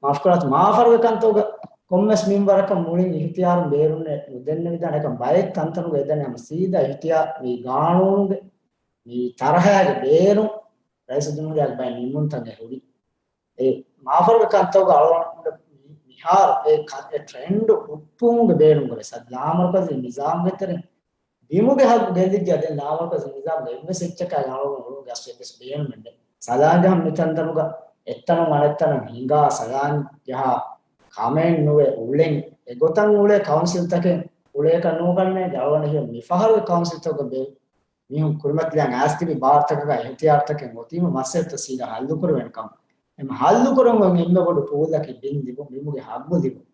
މާފްކުރާތި، މާފަރުގެ ކަންތައްގަ ކޮންމެސް މިންވަރަކަށް މުޅިން އިހްތިޔާރުން ބޭރުންނެއް ނުދެންނެވިދާނެ. އެކަމް ބައެއް ތަންތަނުގަ އެދަނީ ހަމަ ސީދާ އިހްތިޔާރު މި ގާނޫނުގެ މި ތަރަހައިގެ ބޭރުން ރައީސުލްޖުމްހޫރިއްޔާގެ ބައެއް ނިންމުންތަކެއް ހުރި. އެ މާފަރުގެ ކަންތައްގަ އަޅުގަނޑު މި، މިހާރު އެ ކަ-، އެ ޓްރެންޑު ހުއްޓުވުމުގެ ބޭނުމުގަ ވެސް އަދި ލާމަރުކަޒީ ނިޒާމުގެ ތެރެއިން ބިމުގެ ހައްގު ގެއްލިއްޖެ އަދި ލާމަރުކަޒީ ނިޒާމުގެ އެއްވެސް އެއްޗަކާ އަޅުގަނޑު އުޅުން ގަސް އެއްވެސް ބޭނުމެއް ނެތް. ސަލާން ޖަހަން މިތަންތަނުގަ އެއްތަނުން އަނެއްތަނަށް ހިނގާ ސަލާން ޖަހާ ކަމެއް ނުވެ އުޅެން އެގޮތަށް އުޅޭ ކައުންސިލްތަކެއް އުޅޭކަށް ނޫގަންނޭ. އަޅުގަނޑަށް ހީވޭ މިފަހަރުގެ ކައުންސިލްތަކުގަ ބޭ މީހުން ކުރިމަތިލާން އައިސް ތިބި ބާރުތަކަކާ އިހްތިޔާރުތަކެއް އޮތީމަ މައްސަލަތައް ސީދާ ހައްލުކުރެވޭނެ ކަމަށް. އެމަ ހައްލުކުރަން އޮތް އެންމެ ބޮޑު ޓޫލަކީ ބިން ލިބުން، ބިމުގެ ހައްގު ލިބުން.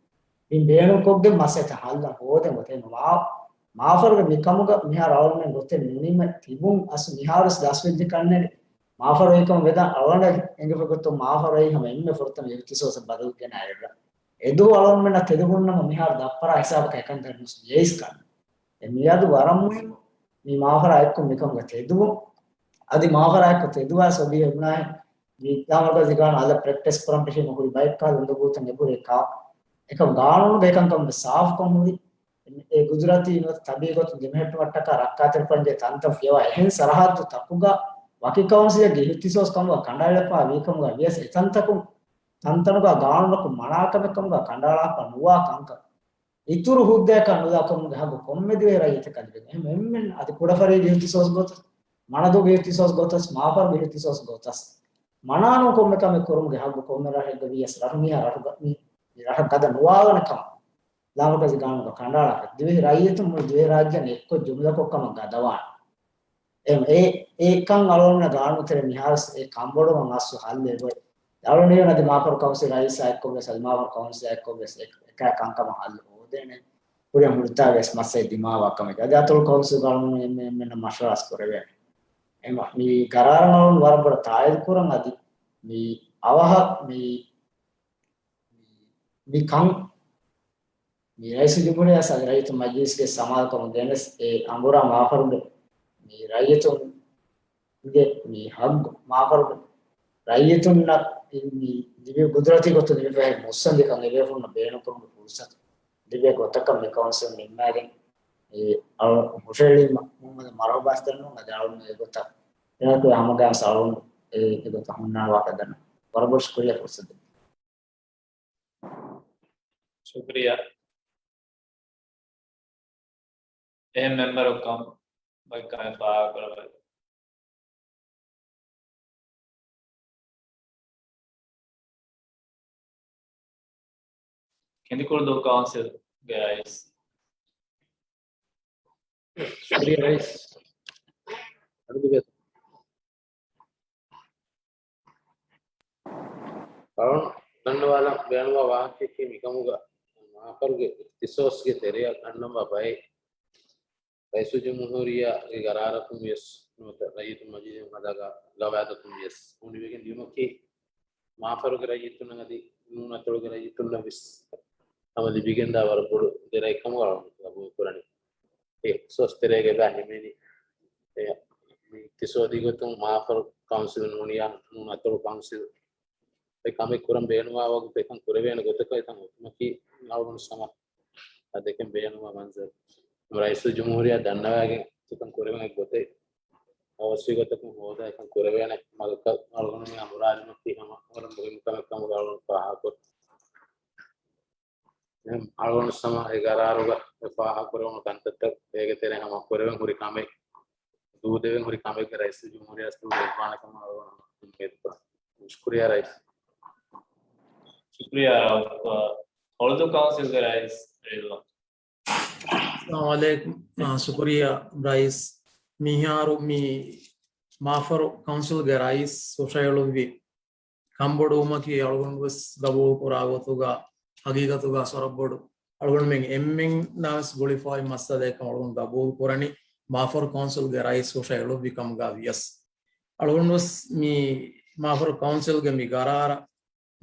ބިން ބޭނުންކޮށްގެން މައްސަލަތައް ހައްލަށް ހޯދެން އޮތޭ. އެމަ މާ-، މާފަރުގެ މިކަމުގަ މިހާރު އަޅުގަނޑުމެން ގޮތެއް ނުނިމެ ތިބުން އަސް މިހާރުވެސް ދަސްވެއްޖެ ކަންނޭނގެ. މާފަރު އޮތްކަމަށް ވެދާނެ. އަޅުގަނޑަށް އެނގިފަ ގޮތުން މާފަރު އޮތް ހަމަ އެންމެ ފުރަތަމަ އިހްތިސޯސް ބަދަލު ގެނައި އެއްރަށް. އެދުވަހު އަޅުގަނޑުމެންނަށް ތެދު ހުންނަމަ މިހާރު ދައްޕަރާ ހިސާބަކަށް އެކަންތައް ނުސް ލިޔައިސް ކަން. އެ މިއަދު ވަރަށް މުހިއްމު މި މާފަރާ އެއްކޮށް މިކަމުގަ ތެދުވުން. އަދި މާފަރާ އެއްކޮށް ތެދުވާ ސޮބީ އެބުނާހެން މި ލާމަރުކަޒީ ގާނޫނު އަލަށް ޕްރެކްޓިސް ކުރަން ފެށީމަ ހުރި ބައެއްކާ ލުނޑުގޫތަން އެބުރޭ ކާ. އެކަމް ގާނޫނުގަ އެކަންކަމުގެ ސާފުކަން ހުރި. އެ ގުދުރަތީ ނުވަތަ ތަބީޢަތުން ދެމެހެއްޓުމަށްޓަކާ ރައްކާތެރިކުރަންޖެހޭ ތަންތަން ފިޔަވާ އެހެން ސަރަހައްދު ތަކުގަ ވަކި ކައުންސިލެއްގެ އިހްތިސޯސް ކަމުގަ ކަނޑައެޅިފާ ވީކަމުގަ ވިޔަސް އެތަންތަކުން ތަންތަނުގަ ގާނޫނުއަކުން މަނާކަމެއް ކަމުގަ ކަނޑައަޅާފަ ނުވާ ކަންކަން. އިތުރު ހުއްދައަކަށް ނުލާކަމުގެ ހައްގު ކޮންމެ ދިވެހި ރައްޔިތަކަށް ލިބެން. އެހެން އެންމެން އަދި ކުޑަފަރީގެ އިހްތިސޯސް ގޮތަސް، މަނަދޫގެ އިހްތިސޯސް ގޮތަސް، މާފަރުގެ އިހްތިސޯސް ގޮތަސް، މަނާނޫން ކޮންމެ ކަމެއް ކުރުމުގެ ހައްގު ކޮންމެ ރަށެއްގަ ވިޔަސް ރަށު މީހާ ރަށުގަ މި، މި ރަށަށް ގަދަ ނުވާލާނެ ކަމަށް ލާމަރުކަޒީ ގާނޫނުގަ ކަނޑައަޅާފަ ދިވެހި ރައްޔިތުން މުޅި ދިވެހި ރާއްޖެ އެއްކޮށް ޖުމްލަކޮށް ކަމަށް ގަދަވާނެ. އެ، އެ، އެކަން އަޅުގަނޑުމެން ގާނޫނު ތެރޭ މިހާރު އެ ކަންބޮޑުވުމަށް އަސްލު ހައްލެއް އޮތް. އަޅުގަނޑު އަދި މާފަރު ކައުންސިލް ރައީސާ އެއްކޮށްވެސް، އަދި މާފަރު ކައުންސިލާ އެއްކޮށްވެސް އެ، އެކަ ކަންކަމަށް ހައްލު ހޯދޭނެ. ކުރިއަށް ހުރިތާ ވެސް މައްސަލަ ދިމާވާ ކަމެއް. އަދި އަތޮޅު ކައުންސިލް ގާނޫނު އެންމެ، އެންމެންނަށް މަޝްވަރާ ކުރެވޭނެ. އެ މަ-، މި ގަރާރަށް އަޅުގަނޑު ވަރަށް ބޮޑަށް ތާއީދު ކުރަން އަދި މި އަވަހަށް މި މި ކަން މި ރައީސުލްޖުމްހޫރިއްޔާ އަދި ރައްޔިތުން މަޖިލީސްގެ ސަމާލުކަމުން ގެނެސް އެ އަނބުރާ މާފަރުގެ މި ރައްޔިތުންގެ މި ހައްގު މާފަރުގެ ރައްޔިތުންނަށް މި ލިބި ގުދުރަތީ ގޮތުން ލިބިފައި މުއްސަނދިކަން އެބޭފުޅުންނަށް ބޭނުންކުރުމުގެ ފުރުސަތު ލިބޭ ގޮތަކަށް މި ކައުންސިލް ނިންމާގެން އެ އަޅު ހުށައެޅީމަ މުހައްމަދަށް މަރުޙަބާ ދަންނަވަން. އަދި އަޅުން އެގޮތަށް އެ ހަމަގައިމުވެސް އަޅުން އެ އެގޮތަށް ހުންނާން ވާހަކަ ދަންނަވަން. ވަރަށް ބޮޑަށް ޝުކުރިއްޔާ ފުރުސަތު. ޝުކުރިއްޔާ. އެހެން މެމްބަރު ކަމަށް ވައްކަމެއް ފާހަގަކުރައްވައި. ކެނދިކުޅުދޫ ކައުންސިލްގެ ރައީސް. ޝުކުރިއްޔާ ރައީސް. އަޅުން ދަންނަވާލަން ބޭނުންވާ ވާހަކައަކީ މިކަމުގަ މާފަރުގެ އިހްތިސޯސްގެ ތެރެއަށް ގަންނަވާ ބައެއް ރައީސުލްޖުމްހޫރިއްޔާގެ ގަރާރަކުން ވިޔަސް ނުވަތަ ރައްޔިތުން މަޖިލީހުން ހަދާ ގަވާއިދަކުން ވިޔަސް ނޫނިވެގެން ދިޔުމަކީ މާފަރުގެ ރައްޔިތުންނަށް އަދި ނޫން އަތޮޅުގެ ރައްޔިތުންނަށް ވެސް ހަމަ ލިބިގެންދާ ވަރަށް ބޮޑު ދެރައެއް ކަމުގަ ގަބޫލު ކުރަނީ. އެ އިހްތިސޯސް ތެރޭގައި ހިމެނި އެ އިޤްތިޞާދީ ގޮތުން މާފަރު ކައުންސިލު ނޫނިޔާ ނޫން އަތޮޅު ކައުންސިލު އެ ކަމެއް ކުރަން ބޭނުންވާ ވަގުތު އެކަން ކުރެވޭނެ ގޮތަކަށް އެކަން އޮތުމަކީ އަޅުގަނޑު ހަމަ އަދި އެކަން ބޭނުންވާ މަންޒަރު. ރައީސުލްޖުމްހޫރިއްޔާ ދަންނަވައިގެން އެކަން ކުރެވެން އެއްގޮތެއް އަވަސްވި ގޮތަކުން ހޯދާ އެކަން ކުރެވޭނެ މަގަކަށް އަޅުގަނޑު މި އަނބުރާލުމަކީ ހަމަ ވަރަށް މުހިންމު ކަމެއް ކަމުގަ އަޅުގަނޑު ފާހަގަކުރަން. އެހެން އަޅުގަނޑު ހަމަ އެ ގަރާރުގަ އެ ފާހަގަކުރެވުނު ކަންތައްތައް އޭގެ ތެރެއިން ހަމަ ކުރެވެން ހުރި ކަމެއް، ދޫދެވެން ހުރި ކަމެއްގެ ރައީސުލްޖުމްހޫރިއްޔާ ދެއްވާނެ ކަމަށް އަޅުގަނޑު އުއްމީދު ކުރަން. ޝުކުރިއްޔާ ރައީސް. ޝުކުރިއްޔާ ރައޫފް. ހޮޅުދޫ ކައުންސިލްގެ ރައީސް ރިލްވާން. އައްސަލާމު ޢަލައިކުމް. އާ، ޝުކުރިއްޔާ ރައީސް. މިހާރު މި މާފަރު ކައުންސިލްގެ ރައީސް ހުށައެޅުއްވި ކަންބޮޑުވުމަކީ އަޅުގަނޑު ވެސް ގަބޫލު ކުރާ ގޮތުގަ ހަގީގަތުގަ ވަރަށް ބޮޑު އަޅުގަނޑުމެން އެންމެންނާ ވެސް ގުޅިފައި މައްސަލައެއް ކަމަށް އަޅުގަނޑު ގަބޫލު ކުރަނީ މާފަރު ކައުންސިލްގެ ރައީސް ހުށައެޅުއްވި ކަމުގަ ވިޔަސް. އަޅުގަނޑު ވެސް މި މާފަރު ކައުންސިލްގެ މި ގަރާރަށް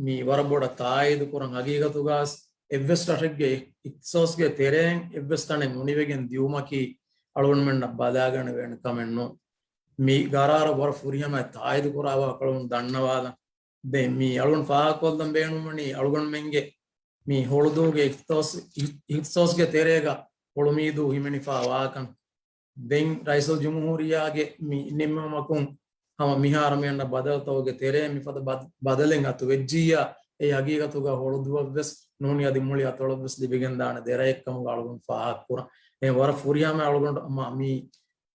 މި ވަރަށް ބޮޑަށް ތާއީދު ކުރަން. ހަގީގަތުގަ ވެސް އެއްވެސް ރަށެއްގެ އިޚްތިޞާޞްގެ ތެރެއިން އެއްވެސް ތަނެއް ނުނިވެގެން ދިޔުމަކީ އަޅުގަނޑުމެންނަށް ބަލާގަނެވޭނެ ކަމެއް ނޫން. މި ގަރާރަށް ވަރަށް ފުރިހަމައަށް ތާއީދު ކުރާ ބަހަކަށް އަޅުގަނޑު ދަންނަވާލަން. ދެން މި އަޅުގަނޑު ފާހަގަކޮށްލަން ބޭނުންވަނީ އަޅުގަނޑުމެންގެ މި ހޮޅުދޫގެ އިޚްތިޞާޞް، އިޚްތިޞާޞްގެ ތެރޭގަ ހޮޅުމީދޫ ހިމެނިފައި ވާކަން. ދެން ރައީސުލްޖުމްހޫރިއްޔާގެ މި ނިންމުމަކުން ހަމަ މިހާރު މި އަންނަ ބަދަލުތަކުގެ ތެރޭ މިފަދަ ބަދ-، ބަދަލެއް އަތުވެއްޖިއްޔާ، އެ ހަގީގަތުގަ ހޮޅުދޫއަށްވެސް ނޫނީ އަދި މުޅި އަތޮޅަށްވެސް ލިބިގެންދާނެ ދެރައެއްކަމުގަ އަޅުގަނޑު ފާހަގަކުރަން. އެ ވަރަށް ފުރިހަމަ އަޅުގަނޑު މަ-، މި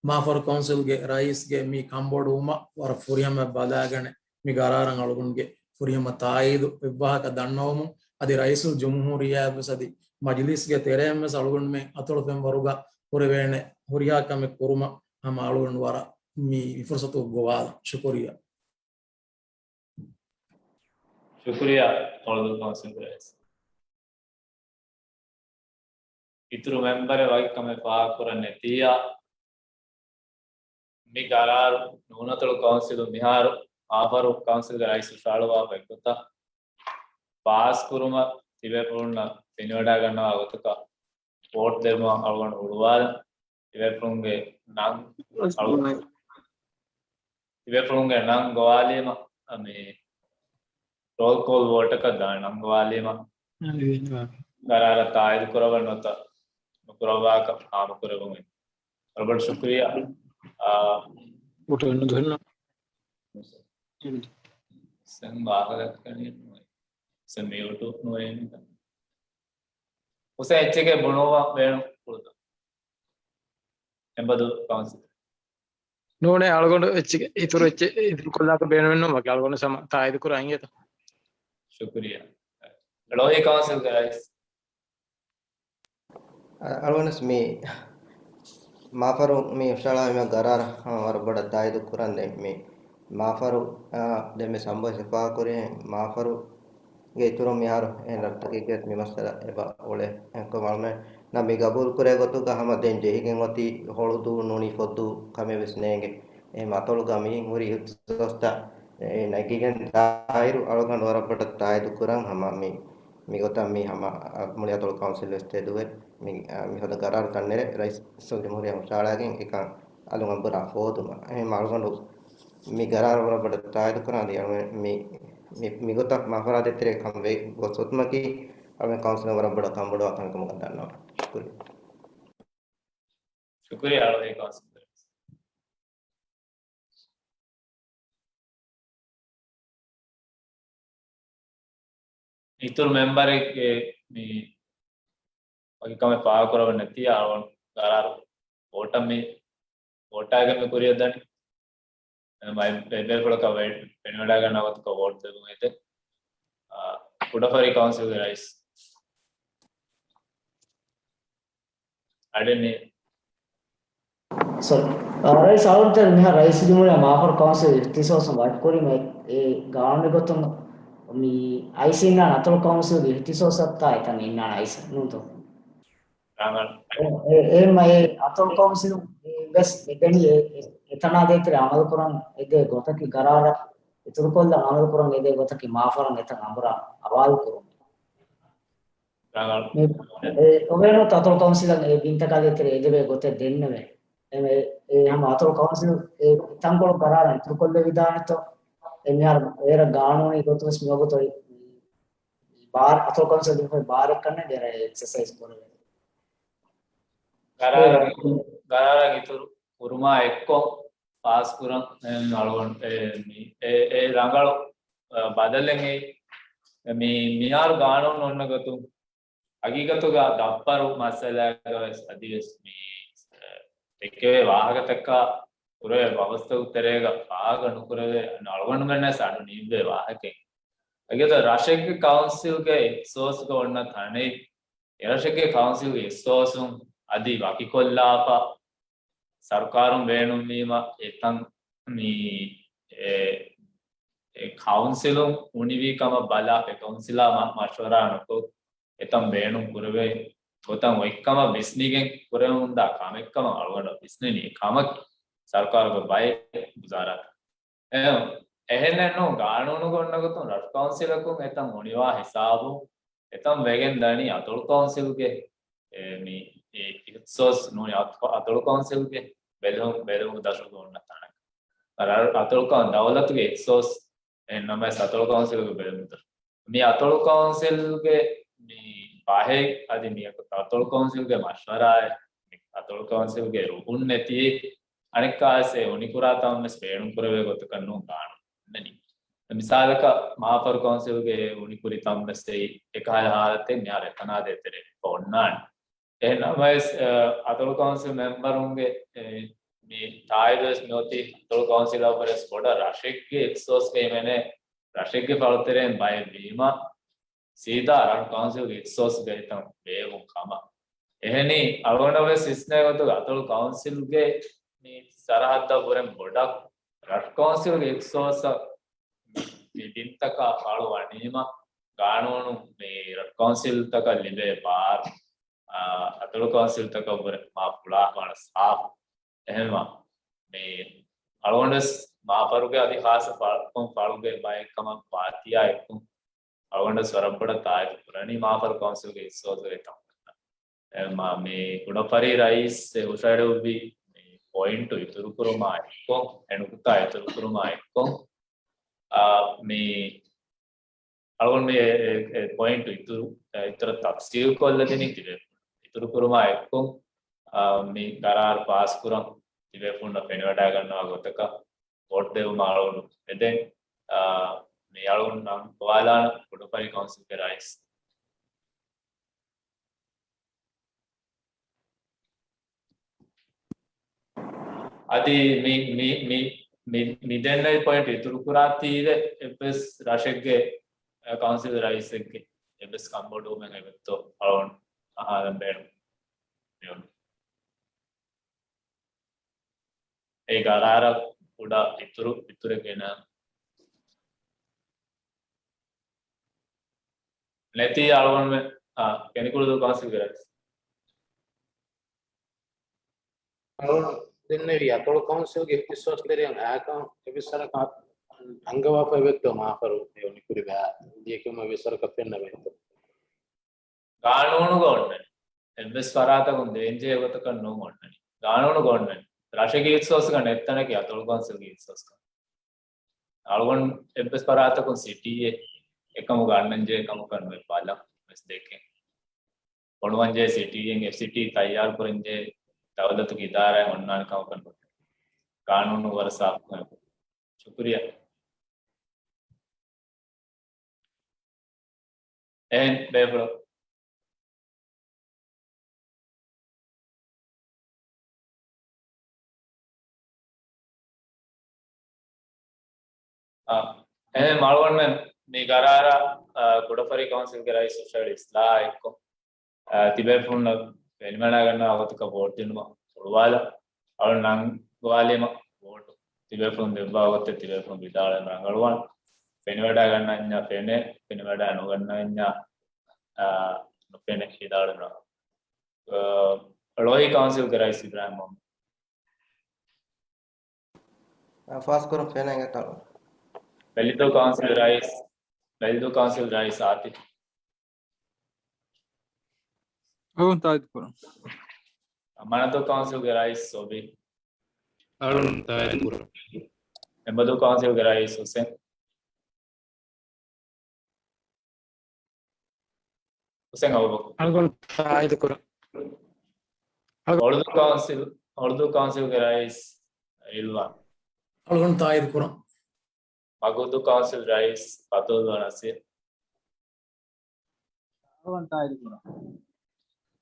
މާފަރު ކައުންސިލްގެ ރައީސްގެ މި ކަންބޮޑުވުމަށް ވަރަށް ފުރިހަމަ ބަލާގަނެ މި ގަރާރަށް އަޅުގަނޑުގެ ފުރިހަމަ ތާއީދު އެއްވާހަކަ ދަންނަވަމުން، އަދި ރައީސުލްޖުމްހޫރިއްޔާއަށްވެސް އަދި މަޖިލީސްގެ ތެރެއިންވެސް އަޅުގަނޑުމެން އަތޮޅު ފެންވަރުގަ ކުރެވޭނެ ހުރިހާ ކަމެއް ކުރުމަށް ހަމަ އަޅުގަނޑު ވަރަށް މި ފުރުސަތު ގޮވާލަން. ޝުކުރިއްޔާ. ޝުކުރިއްޔާ ހޮޅުދޫ ކައުންސިލްގެ ރައީސް. އިތުރު މެމްބަރެއް ވަކި ކަމެއް ފާހަގަކުރަން ނެތިއްޔާ، މި ގަރާރު ނޫނަތޮޅު ކައުންސިލުން މިހާރު މާފަރު ކައުންސިލްގެ ރައީސް ހުށަހަޅުވާފަ އެއްގޮތަށް ފާސްކުރުމަށް ތިބޭފުޅުންނަށް ފެނިވަޑައިގަންނަވާ ގޮތަކަށް ވޯޓް ދެއްވުމަށް އަޅުގަނޑު ހުޅުވާލަން. ތިބޭފުޅުންގެ ނަން އަޅު-، ތިބޭފުޅުންގެ ނަން ގޮވާލީމަ މި ރޯލް ކޯލް ވޯޓަކަށް ދާން ނަން ގޮވާލީމަ ގަރާރަށް ތާއީދު ކުރައްވަން ނުވަތަ ނުކުރައްވާކަށް ހާމަކުރެވުން. ވަރަށް ބޮޑަށް ޝުކުރިއްޔާ. އާ، ސެން ވާހަކަ ދައްކަނީ ނުވޭ. ސެން މިއުޓު ނުވޭ. ހުސެން އެއްޗެކޭ ބުނުއްވަން ބޭނުން ކުޅުދަ. އެނބަދު ކައުންސިލް. ނޫނޭ އަޅުގަނޑު އެއްޗެކޭ އިތުރު އެއްޗެއް އިތުރު ކޮށްލާކަށް ބޭނުމެއް ނޫން ވަކި އަޅުގަނޑު ސަމަ ތާއީދު ކުރާ އިނގޭތަ؟ ޝުކުރިއްޔާ. ޅޯހި ކައުންސިލްގެ ރައީސް. އަ-، އަޅުގަނޑު މި މާފަރު މި ހުށަހަޅާ މި ގަރާރަށް ވަރަށް ބޮޑަށް ތާއީދު ކުރަން ދެން މި މާފަރު، އާ، ދެން މި ސަމްބޯ ސިފާކުރި މާފަރުގެ އިތުރުން މިހާރު އެހެން ރަށްތަކެއްގެ މި މައްސަލަ އެބަ އުޅޭ. އެކަމަށް ނަ މި ގަބޫލު ކުރޭ ގޮތުގަ ހަމަ ދެން ޖެހިގެން އޮތީ ހޮޅުދޫ ނޫނީ ފޮއްދޫ ކަމެއް ވެސް ނޭނގެ. އެ މަތޮޅުގަ މިހިން ހުރި ހުސްސޮސްތައް އެ ނެގިގެން ދާއިރު އަޅުގަނޑު ވަރަށް ބޮޑަށް ތާއީދު ކުރަން ހަމަ މި މިގޮތަށް މި ހަމަ މުޅި އަތޮޅު ކައުންސިލް ވެސް ތެދުވެ، މި، މިފަދަ ގަރާރު ތަންނެރެ ރައީސް ޖުމްހޫރިއްޔާ ހުށަހަޅާގެން އެކަން އަލުން އަނބުރާ ހޯދުމަށް. އެހެން އަޅުގަނޑު މި ގަރާރު ވަރަށް ބޮޑަށް ތާއީދު ކުރާ އަދި އަޅުގަނޑު މި، މި، މިގޮތަށް މާފަރާ ދޭތެރޭ ކަން ވެ ގޮސް އޮތުމަކީ އަޅުގަނޑު ކައުންސިލަށް ވަރަށް ބޮޑަށް ކަންބޮޑުވާ ކަމެއް ކަމަށް ދަންނަވަން. ޝުކުރިއްޔާ. ޝުކުރިއްޔާ އަޅުގަނޑު ކައުންސިލަރ. އިތުރު މެމްބަރެއްގެ މި ވަކި ކަމެއް ފާހަގަކުރައްވަން ނެތިއްޔާ ގަރާރު ވޯޓަށް މި ވޯޓާގެން މި ކުރިއަށް ދަނީ. އެ ބޭފުޅަކަށް ވެ-، ފެނިވަޑައިގަންނަވާ ގޮތަކަށް ވޯޓް ދެއްވުން އެދެން. އާ، ކުޑަފަރީ ކައުންސިލްގެ ރައީސް. އަޑެއް ނެތް. ސޮރީ. އާ، ރައީސް އަޅުގަނޑު މިހާރު ރައީސުލްޖުމްހޫރިއްޔާ މާފަރު ކައުންސިލް އިހްތިސޯސުން ވަކިކުރީމަ އެ ގާނޫނީ ގޮތުން މި އައިސް އިންނާނެ އަތޮޅު ކައުންސިލްގެ އިހްތިސޯސަށްތާ އެތަން އިންނާނެ އައިސް ނޫންތޯ؟ ރަނގަޅު. އެ، އެ، އެ، މަ-، އެ އަތޮޅު ކައުންސިލުން ވެސް އެ ދެނީ އެ، އެ، އެތަނާ ދޭތެރޭ އަމަލުކުރަން އެދޭ ގޮތަކީ ގަރާރަށް އިތުރުކޮށްލަން އަމަލުކުރަން އެދޭ ގޮތަކީ މާފަރުން އެތަން އަނބުރާ ހަވާލުކުރުން. ރަނގަޅު. މި، އެ، އޮވޭނު އަތޮޅު ކައުންސިލަށް އެ ބިންތަކާ ދޭތެރޭ އެދެވޭ ގޮތެއް ދެންނެވޭ. އެ، އެ ހަމަ އަތޮޅު ކައުންސިލް އެ ތަންކޮޅު ގަރާރަށް އިތުރުކޮށްލެވިދާނެތޯ؟ އެ މިހާރު އޭރަށް ގާނޫނީ ގޮތުން ވެސް މިވަގުތު ބާރު، އަތޮޅު ކައުންސިލް ބާރެއް ކަންނޭނގެ އެއްސަސައިޒް ކުރެވޭ. ގަރާރަށް، ގަރާރަށް އިތުރު ކުރުމާ އެއްކޮށް ފާސްކުރަން އަޅުގަނޑު އެ، މި، އެ، އެ ރަނގަޅު، އަ، ބަދަލެއް އެއީ. މި، މިހާރު ގާނޫނު އޮންނަ ގޮތުން ހަގީގަތުގަ ދައްޕަރު މައްސަލާގަ ވެސް އަދިވެސް މި، އެ، ދެކެވޭ ވާހަކަތަކާ ކުރެވޭ ބަހުސްތަކު ތެރޭގަ ފާހަގަ ނުކުރެވޭ އަޅުގަނޑުމެންނަށް ވެސް އަޑު ނީއްވޭ ވާހަކައެއް. އެގޮތަށް ރަށެއްގެ ކައުންސިލްގެ އިހްތިސޯސްގަ އޮންނަ ތަނެއް އެރަށެއްގެ ކައުންސިލްގެ އިހްތިސޯސުން އަދި ވަކިކޮށްލާފަ ސަރުކާރުން ބޭނުންވީމަ އެތަން މި އެ، އެ ކައުންސިލުން އުނިވީ ކަމަށް ބަލާ އެ ކައުންސިލާ މަ-، މަޝްވަރާ ނުކޮށް އެތަން ބޭނުން ކުރެވޭ ގޮތަށް އޮތްކަމަށް ވިސްނިގެން ކުރެވެމުންދާ ކަމެއްކަމަށް އަޅުގަނޑަށް ވިސްނެނީ. އެކަމަކީ ސަރުކާރުގެ ބައެއް ވުޒާރާތަކަށް އެ، އެހެނެއްނޫން. ގާނޫނުގަ އޮންނަ ގޮތުން ރަށު ކައުންސިލަކުން އެތަން އުނިވާ ހިސާބުން އެތަން ވެގެން ދަނީ އަތޮޅު ކައުންސިލްގެ، އެ، މި، އި-، އިހްތިސޯސް ނޫނީ އަތޮ-، އަތޮޅު ކައުންސިލްގެ ބެލުމު، ބެލުމު ދަށުގަ އޮންނަ ތަނަކަށް. ރަ-، އަތޮޅު ކައު-، ދައުލަތުގެ އިހްތިސޯސް އެހެން ނަމަވެސް އަތޮޅު ކައުންސިލުގެ ބެލުމު ދަށު. މި އަތޮޅު ކައުންސިލްގެ މި ބަހެއް އަދި މި އަތޮޅު ކައުންސިލްގެ މަޝްވަރާއެއް، މި އަތޮޅު ކައުންސިލްގެ ރުހުން ނެތި އަނެއްކާވެސް އެ އުނިކުރާ ތަން ވެސް ބޭނުން ކުރެވޭ ގޮތަކަށް ނޫން ގާނޫނު އޮންނަނީ. މިސާލަކަށް މާފަރު ކައުންސިލްގެ އެ އުނިކުރި ތަން ވެސް އެއީ އެކަހަލަ ހާލަތެއް މިހާރު އެތަނާ ދޭތެރޭ އޮންނާނެ. އެހެން ނަމަވެސް، އަ، އަތޮޅު ކައުންސިލް މެމްބަރުންގެ، އެ، މި ތާއީދު ވެސް މިއޮތީ އަތޮޅު ކައުންސިލަށްވުރެ ވެސް ބޮޑަށް ރަށެއްގެ އިހްތިސޯސްގައި މެނޭ ރަށެއްގެ ފަޅުތެރެއިން ބައެއް ވީމަ، ސީދާ ރަށު ކައުންސިލްގެ އިހްތިސޯސްގައި ތަން ބޭއްވުން ކަމަށް. އެހެނީ، އަޅުގަނޑަށް ވެސް ވިސްނޭ ގޮތުގަ އަތޮޅު ކައުންސިލްގެ މި ސަރަހައްދަށް ވުރެން ބޮޑަށް ރަށު ކައުންސިލްގެ އިހްތިސޯސަށް މި ބިންތަކާ ފަޅު ވަނީމަ، ގާނޫނު މި ރަށު ކައުންސިލްތަކަށް ލިބޭ ބާރު، އާ، އަތޮޅު ކައުންސިލްތަކަށް ވުރެ މާ ފުޅާ ވާނެ ސާފު. އެހެންވާ، މި އަޅުގަނޑުވެސް މާފަރުގެ އަދި ޚާއްޞަ ފަޅު-، ފަޅުގެ ބައެއް ކަމަށް ފާތިހާ އެއްކޮށް އަޅުގަނޑުވެސް ވަރަށް ބޮޑަށް ތާއީދު ކުރަނީ މާފަރު ކައުންސިލްގެ އިސްވަސްގެ ތަންކޮޅަށް. އެ، މާ-، މި ކުޑަފަރި ރައީސް އެ ހުށަހެޅުއްވި މި ޕޮއިންޓު އިތުރުކުރުމާ އެއްކޮށް، އެ ނުކުތާ އިތުރުކުރުމާ އެއްކޮށް، އާ، މި އަޅުގަނޑު މި އެ، އެ، އެ ޕޮއިންޓު އިތުރު، އެ، އިތުރަށް ތަފްސީލްކޮށްލަދިނީ ތިބޭފުޅުން. އިތުރުކުރުމާ އެއްކޮށް، އާ، މި ގަރާރު ޕާސްކުރަން ތިބޭފުޅުންނަށް ފެނިވަޑައިގަންނަވާ ގޮތަކަށް ވޯޓް ދެއްވުމަށް އަޅުގަނޑު އެދެން. އާ، މި އަޅުގަނޑު ނަން ގޮވާލާނަން ކުޑަފަރި ކައުންސިލްގެ ރައީސް. އަދި މި، މި، މި، މި، މި ދެންނެވި ޕޮއިންޓް އިތުރުކުރާތީވެ އެއްވެސް ރަށެއްގެ، އަ، ކައުންސިލް ރައީސެއްގެ އެއްވެސް ކަންބޮޑުވުމެއް އެބައޮތްތޯ އަޅުގަނޑު އަހާލަން ބޭނުން. އެ ގަރާރަށް ކުޑަ އިތުރު، އިތުރެއް ގެނަ ނެތީ އަޅުގަނޑުމެ، އާ، ކެނދިކުޅުދޫ ކައުންސިލްގެ ރައީސް. އަޅުގަނޑު ދެންނެވި އަތޮޅު ކައުންސިލްގެ އިސްވަސްލެރިއަށް އާކަން އެބިސަރަކަށް އަންގަވާފައި ވެއްތޯ މާފަރު އެ އުނިކުރި ބައި ލިޔެކިޔުމަށް އެބިސަރަކަށް ފެންނަ ވެއްތޯ؟ ގާނޫނުގަ އޮންނަނީ. އެއްވެސް ފަރާތަކުން ދޭންޖެހޭ ގޮތަކަށް ނޫން އޮންނަނީ. ގާނޫނުގަ އޮންނަނީ. ރަށެއްގެ އިސްވަސްގަ ނެތް ތަނަކީ އަތޮޅު ކައުންސިލްގެ އިސްވަސްގަ. އަޅުގަނޑު އެއްވެސް ފަރާތަކުން ސިޓީއެއް އެކަމުގަ އަންނަންޖެހޭ ކަމަކަށް ނުވެ ބަލަން ވެސް ދެކެން. ބޮޑުވަންޖެހޭ ސިޓީއެއް އެފްސީޓީ ތައްޔާރު ކުރަންޖެހޭ ދައުލަތުގެ އިދާރާއެއް އޮންނާނެ ކަމަކަށް ނުވޭ. ގާނޫނު ވަރަށް ސާފުކޮށް. ޝުކުރިއްޔާ. އެހެން ބޭފުޅުން. އާ، އެހެން އަޅުގަނޑުމެން މި ގަރާރަށް، އާ، ކުޑަފަރި ކައުންސިލްގެ ރައީސް ހުށަހެޅި އިސްލާހާ އެއްކޮށް، އާ، ތިބޭފުޅުންނަށް ފެނިވަޑައިގަންނަވާ ގޮތަކަށް ވޯޓް ދިނުމަށް ހުޅުވާލަ. އަޅުން ނަން ގޮވާލީމަ ވޯޓު ތިބޭފުޅުން ދެއްވާ ގޮތެއް ތިބޭފުޅުން ވިދާޅުވެމުން ރަނގަޅުވާން. ފެނިވަޑައިގަންނަންޏާ ފެނޭ، ފެނިވަޑައި ނުގަންނަންޏާ، އާ، ނުފެނޭ ވިދާޅުވެމުން. އާ، ޅޮހި ކައުންސިލްގެ ރައީސް އިބްރާހިމް މުހައްމަދު. ފާސްކުރުން ފެނޭ އެތަނުން. ބެލިދޫ ކައުންސިލް ރައީސް، ބެލިދޫ ކައުންސިލް ރައީސް އާތިފް. އަޅުން ތާއީދު ކުރަން. މަނަދޫ ކައުންސިލްގެ ރައީސް ސޮބީ. އަޅުން ތާއީދު ކުރަން. އެމަދޫ ކައުންސިލްގެ ރައީސް ހުސެން. ހުސެން އަބޫބަކުރު. އަޅުގަނޑު ތާއީދު ކުރަން. އަޅުގަނޑު އުޅުދޫ ކައުންސިލް، އުޅުދޫ ކައުންސިލްގެ ރައީސް ރިލްވާން. އަޅުގަނޑު ތާއީދު ކުރަން. މަގޫދޫ ކައުންސިލް ރައީސް ފަތުހުﷲ ނަސީރު. އަޅުގަނޑު ތާއީދު ކުރަން.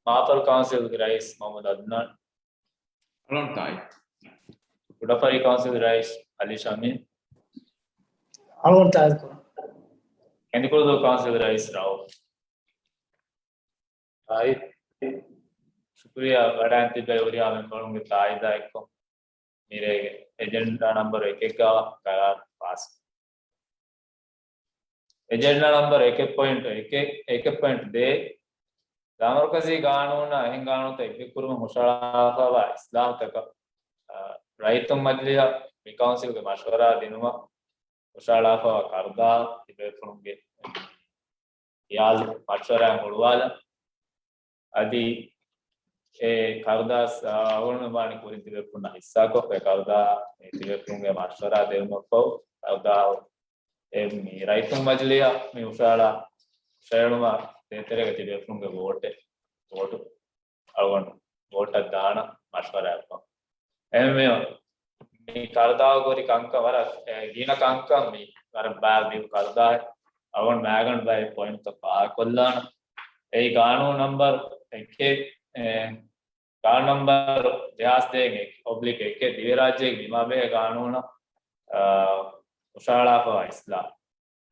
މާފަރު ކައުންސިލްގެ ރައީސް މުހައްމަދު އަދްނާން. އަޅުގަނޑު ތާއީދު. ކުޑަފަރި ކައުންސިލް ރައީސް އަލީ ޝަމީމް. އަޅުގަނޑު ތާއީދު ކުރަން. ކެނދިކުޅުދޫ ކައުންސިލް ރައީސް ރައޫފް. ތާއީދު. ޝުކުރިއްޔާ. ވަޑައިގެން ތިއްބެވި ހުރިހާ މެމްބަރުންގެ ތާއީދާ އެއްކޮށް، މިރޭގެ އެޖެންޑާ ނަމްބަރު އެކެއްގަ ގަރާރު ފާސް. އެޖެންޑާ ނަމްބަރު އެކެއް ޕޮއިންޓު އެކެއް، އެކެއް ޕޮއިންޓު ދޭއް، ލާމަރުކަޒީ ގާނޫނާ އެހެން ގާނޫނުތައް އެއްވެ ކުރުމަށް ހުށަހަޅާފައިވާ އިސްލާހުތަކަށް، އާ، ރައްޔިތުން މަޖިލީހަށް މި ކައުންސިލްގެ މަޝްވަރާ ދިނުމަށް ހުށަހަޅާފައިވާ ކަރުދާ ތިބޭފުޅުންގެ ޚިޔާލު މަޝްވަރާއިން ހުޅުވާލަން. އަދި އެ ކަރުދާސް، އާ، އަޅުގަނޑު ވާނީ ކުރިން ތިބޭފުޅުންނާ ހިއްސާކޮށް، އެ ކަރުދާ އެ ތިބޭފުޅުންގެ މަޝްވަރާ ދެވުމަށްފަހު، ކަރުދާ އެ މި ރައްޔިތުން މަޖިލީހަށް މި ހުށަހަޅާ، ހުށަހެޅުމަށް ދޭތެރޭގަ ތިބޭފުޅުންގެ ވޯޓެއް، ވޯޓު އަޅުގަނޑު ވޯޓަށް ދާނަން މަޝްވަރާއެއްފަ. އެހެންވެ، މި ކަރުދާ ހުރި ކަންކަން ވަރަށް، އެ، ގިނަ ކަންކަން މި ވަރަށް ބާ ބިހު ކަރުދާ އަޅުގަނޑު މައިގަނޑު ބައެއް ޕޮއިންޓްތައް ފާހަގަކޮށްލާނަން. އެއީ ގާނޫނު ނަމްބަރު އެކެއް، އެ، ގާނޫނު ނަމްބަރު ދެހާސް ދޭއް އޮބްލިކް އެކެއް ދިވެހިރާއްޖޭގެ ދިމާވެހޭ ގާނޫނަށް، އާ، ހުށަހަޅާފައިވާ އިސްލާހު.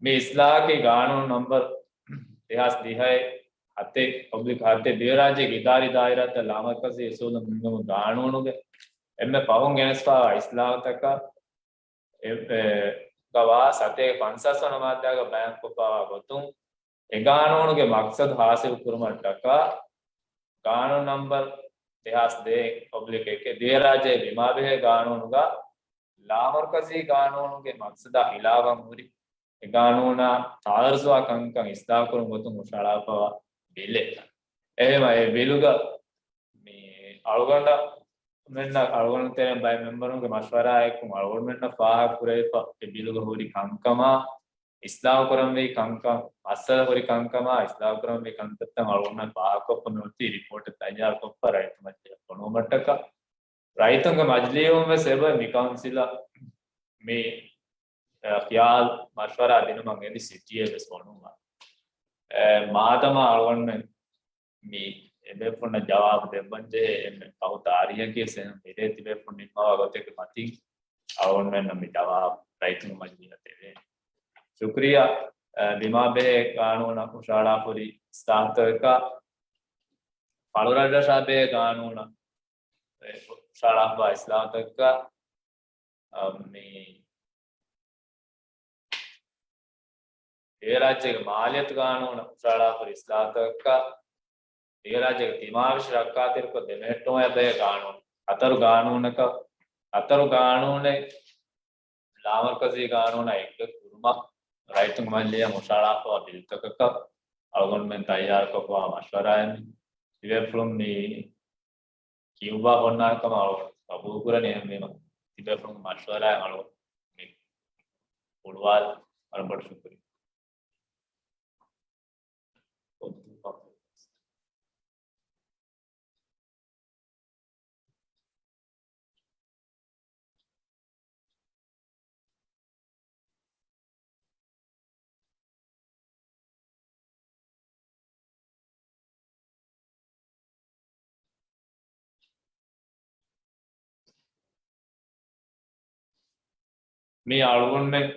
މި އިސްލާހަކީ ގާނޫނު ނަމްބަރު ދެހާސް ދިހައެއް ހަތެއް އޮބްލިކް ހަތެއް ދިވެހިރާއްޖޭގެ އިދާރީ ދާއިރާތައް ލާމަރުކަޒީ އުސޫލުން ހިންގުމުގެ ގާނޫނުގެ އެންމެ ފަހުން ގެނެސްފައިވާ އިސްލާހުތަކަށް އެ، އެ، ގަވާ ސަތޭކަ ފަންސާސް ވަނަ މާއްދާގަ ބަޔާންކޮށްފައިވާ ގޮތުން، އެ ގާނޫނުގެ މަޤްޞަދު ހާސިލް ކުރުމަށްޓަކާ، ގާނޫނު ނަމްބަރު ދެހާސް ދޭއް އޮބްލިކް އެކެއް. ދިވެހިރާއްޖޭ ބިމާބެހޭ ގާނޫނުގަ ލާމަރުކަޒީ ގާނޫނުގެ މަޤްޞަދާ ޚިލާފަށް ހުރި އެ ގާނޫނާ ތާރަޒުވާ ކަންކަން އިސްލާހުކުރުން ގޮތުން ހުށަހަޅާފައިވާ ބިލެއް. އެހެންވެ، އެ ބިލުގަ މި އަޅުގަނޑަށް މެންނަށް އަޅުގަނޑު ތެރެއިން ބައެއް މެމްބަރުންގެ މަޝްވަރާއެކު އަޅުގަނޑުމެންނަށް ފާހަގަކުރެވިފަ އެ ބިލުގަ ހުރި ކަންކަމާ، އިސްލާހުކުރަންވީ ކަންކަން، މައްސަލަ ހުރި ކަންކަމާ، އިސްލާހުކުރަންވީ ކަންތައްތައް އަޅުގަނޑުމެން ފާހަގަކޮށްފަ މިއޮތީ ރިޕޯޓެއް ތައްޔާރުކޮށްފަ ރައްޔިތު މަޖިލީހަށް ފޮނުވުމަށްޓަކާ. ރައްޔިތުންގެ މަޖިލީހުން ވެސް އެބަ މި ކައުންސިލަށް މި، އަ، ޚިޔާލު މަޝްވަރާ ދިނުމަށް އެދި ސިޓީއެއް ވެސް ފޮނުވާ. އެ، މާދަމާ އަޅުގަނޑުމެން މި އެބޭފުޅުންނަށް ޖަވާބު ދެއްވަންޖެހޭ އެންމެ ފަހު ތާރީހަކީ ވެސް އެހެން މިރޭ ތިބޭފުޅުން ނިންމަވާ ގޮތެއްގެ މަތިން އަޅުގަނޑުމެންނަށް މި ޖަވާބު ރައްޔިތުންގެ މަޖިލީހަށް ދެވޭނެ. ޝުކުރިއްޔާ. އެ، ބިމާ ބެހޭ ގާނޫނަށް ހުށަހަޅާފަ ހުރި އިސްލާހުތަކަކާ، ފަޅުރަށްރަށާ ބެހޭ ގާނޫނަށް އެ، ހުށަހަޅާފަ އިސްލާހުތަކަކާ، އަ، މި ދިވެހިރާއްޖޭގެ މާލިޔަތު ގާނޫނަށް ހުށަހަޅާފަ ހުރި އިސްލާހުތަކަކާ، ދިވެހިރާއްޖޭގެ ތިމާވެށި ރައްކާތެރިކޮށް ދެމެހެއްޓުމަށް ބެހޭ ގާނޫނު. ހަތަރު ގާނޫނަކަށް، ހަތަރު ގާނޫނެއް ލާމަރުކަޒީ ގާނޫނާ އެއްގޮތް ކުރުމަށް ރައްޔިތުންގެ މަޖިލީހަށް ހުށަހަޅާފައިވާ ބިލްތަކަކަށް އަޅުގަނޑުމެން ތައްޔާރުކޮށްފައިވާ މަޝްވަރާއެއް މި. ތިބޭފުޅުން މި ކިޔުއްވާ ހުންނާނެ ކަމަށް އަޅުގަނޑު ގަބޫލުކުރަނީ. އެހެންވީމަ ތިބޭފުޅުން މަޝްވަރާއެއް އަޅުގަނޑު މި ހުޅުވާލި. ވަރަށް ބޮޑަށް ޝުކުރިއްޔާ. މި އަޅުގަނޑުމެން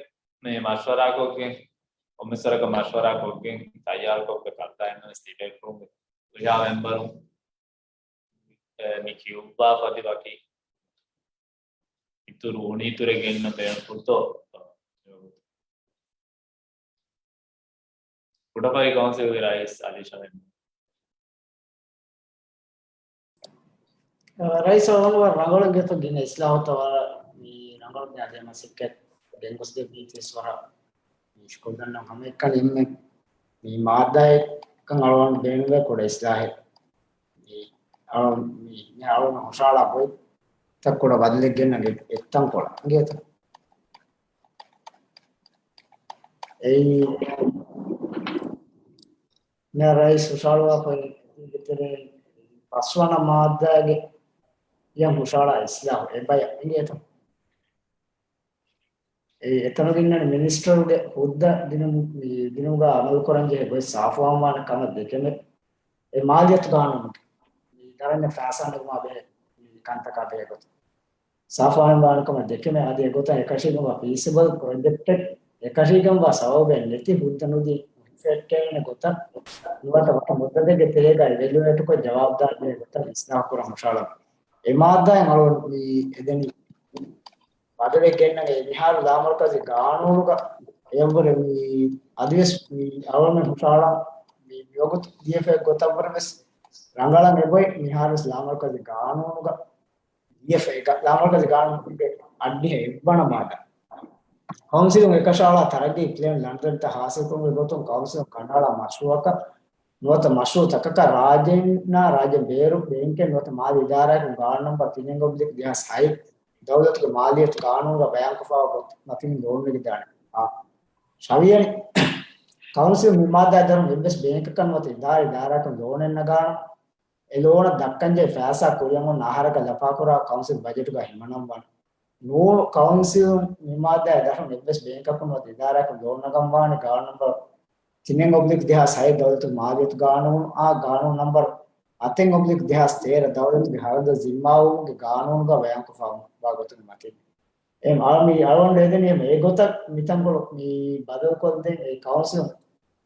މި މަޝްވަރާކޮށްގެން، އޮފިސަރަކަށް މަޝްވަރާކޮށްގެން ތައްޔާރުކޮށްގެ ކަންތައް އެންމެވެސް ތިބޭފުޅުންގެ ހުރިހާ މެމްބަރުން އެ، މި ކިޔުއްވާ ފަދި ވަކި އިތުރު އުނިއިތުރެއް ގެންނަ ބޭނުންފުޅުތޯ؟ ކުޑަފަރި ކައުންސިލްގެ ރައީސް އަލީ ޝަމީމް. ރައީސް އަޅުގަނޑު ވަރަށް ރަނގަޅު ގޮތަށް ގިނަ އިސްލާހުތައް ވަރަށް މި ރަނގަޅު ގިނަ ދެ މަސައްކަތް ގެންގޮސްދެއްވީތީ ވަރަށް މި ޝުކުރު ދަންނަވަން ހަމައެކަނި އެންމެ މި މާއްދާއެއްކަން އަޅުގަނޑު ބޭނުންވޭ ކުޑަ އިސްލާހެއް. މި އަޅު-، މި، މި އަޅުގަނޑު ހުށަހަޅާ ބޮއިތައް ކުޑަ ބަދަލެއް ގެންނަ ގެ-، އެއްތަންކޮޅަށް އިނގޭތަ؟ އެއީ، މި ރައީސް ހުށަހަޅުވާފައި ތެރޭ ފަސްވަނަ މާއްދާގެ އިޔަން ހުށަހަޅާ އިސްލާހު އެބަޔަށް އިނގޭތަ؟ އެ އެތަނުގެ އިންނަނީ މިނިސްޓަރުގެ ހުއްދަ ދިނުމު-، މި ދިނުމުގަ އަމަލުކުރަންޖެހޭ ގޮތް ސާފުވާންވާނެ ކަމަށް ދެކެމެ، އެ މާލިޔަތު ގާނޫނުގެ މި ދަރަންޏަށް ފައިސާ ނެގުމާ ބެހޭ މި ކަންތަކާ ބެހޭ ގޮތަށް ސާފުވާންވާނެ ކަމަށް ދެކެމެ، އަދި އެގޮތަށް އެކަށީގެންވާ ފީސިބަލް ޕްރޮޖެކްޓެއް އެކަށީގެންވާ ސަބަބެއް ނެތި ހުއްދަ ނުދީ ހިފެއްޓޭނެ ގޮތަށް ނުވަތަ ވަކި މުއްދަތެއްގެ ތެރޭގައި ވެލުއޭޓުކޮށް ޖަވާބުދާރުވެ ގޮތަށް އިސްލާހު ކުރަން ހުށަހަޅަން. އެ މާއްދާއިން އަޅުގަނޑު މި އެދެނީ ބަދަލެއް ގެންނަން. އެ މިހާރު ލާމަރުކަޒީ ގާނޫނުގަ އެއަށްވުރެ މި އަދިވެސް މި އަޅުގަނޑުމެން ހުށަހަޅާ މި ވަގުތު ދިޔަފައި ގޮތަށްވުރެ ވެސް ރަނގަޅަށް އެބޮތް. މިހާރު ވެސް ލާމަރުކަޒީ ގާނޫނުގަ ދިޔަފައި ގަ-، ލާމަރުކަޒީ ގާނޫނުގެ އައްޑިހަ އެއްވަނަ މާއްދާ. ކައުންސިލުން އެކަށައަޅާ ތަރައްގީ ޕްލޭން ލަނޑުދަނޑިތައް ހާސިލްކުރުމުގެ ގޮތުން ކައުންސިލުން ކަނޑައަޅާ މަޝްރޫއަކަށް ނުވަތަ މަޝްރޫއުތަކަކަށް ރާއްޖެއިންނާ ރާއްޖެ ބޭރު ބޭންކެއް ނުވަތަ މާލީ އިދާރާއަކުން ގާނޫނު ނަމްބަރު ތިނެއް އޮބްލިކް ދެހާސް ހައެއް ދައުލަތުގެ މާލިޔަތު ގާނޫނުގަ ބަޔާންކޮށްފައިވާ ގޮތް މަތިން ލޯން ނެގިދާނެ. އާ. ޝަވިޔަނި ކައުންސިލް މި މާއްދާއަށް ދަރުން އެއްވެސް ބޭންކަކަށް ނުވަތަ އިދާރާ އިދާރާއަކުން ލޯނެއް ނަގާނަން. އެ ލޯނަށް ދައްކަންޖެހޭ ފައިސާ ކުރިއަށް އޮންނަ އަހަރަކަށް ލަފާކުރާ ކައުންސިލް ބަޖެޓުގަ ހިމަނަންވާނެ. ނޫން ކައުންސިލުން މި މާއްދާއަށް ދަށުން އެއްވެސް ބޭންކަކުން ނުވަތަ އިދާރާއަކުން ލޯން ނަގަންވާނެ ގާނޫނު ނަމްބަރު ތިނެއް އޮބްލިކް ދެހާސް ހައެއް ދައުލަތުގެ މާލިޔަތު ގާނޫނު، އާ ގާނޫނު ނަމްބަރު ހަތެއް އޮބްލިކް ދެހާސް ތޭރަ ދައުލަތުގެ ހަރަދަށް ޒިންމާވުމުގެ ގާނޫނުގަ ބަޔާންކޮށްފައިވާ ގޮތުގެ މަތިން. އެ އަޅު-، މި އަޅުގަނޑު އެދެނީ އެ ގޮތަށް މިތަންކޮޅު މި ބަދަލުކޮށްދޭން އެ ކައުންސިލުން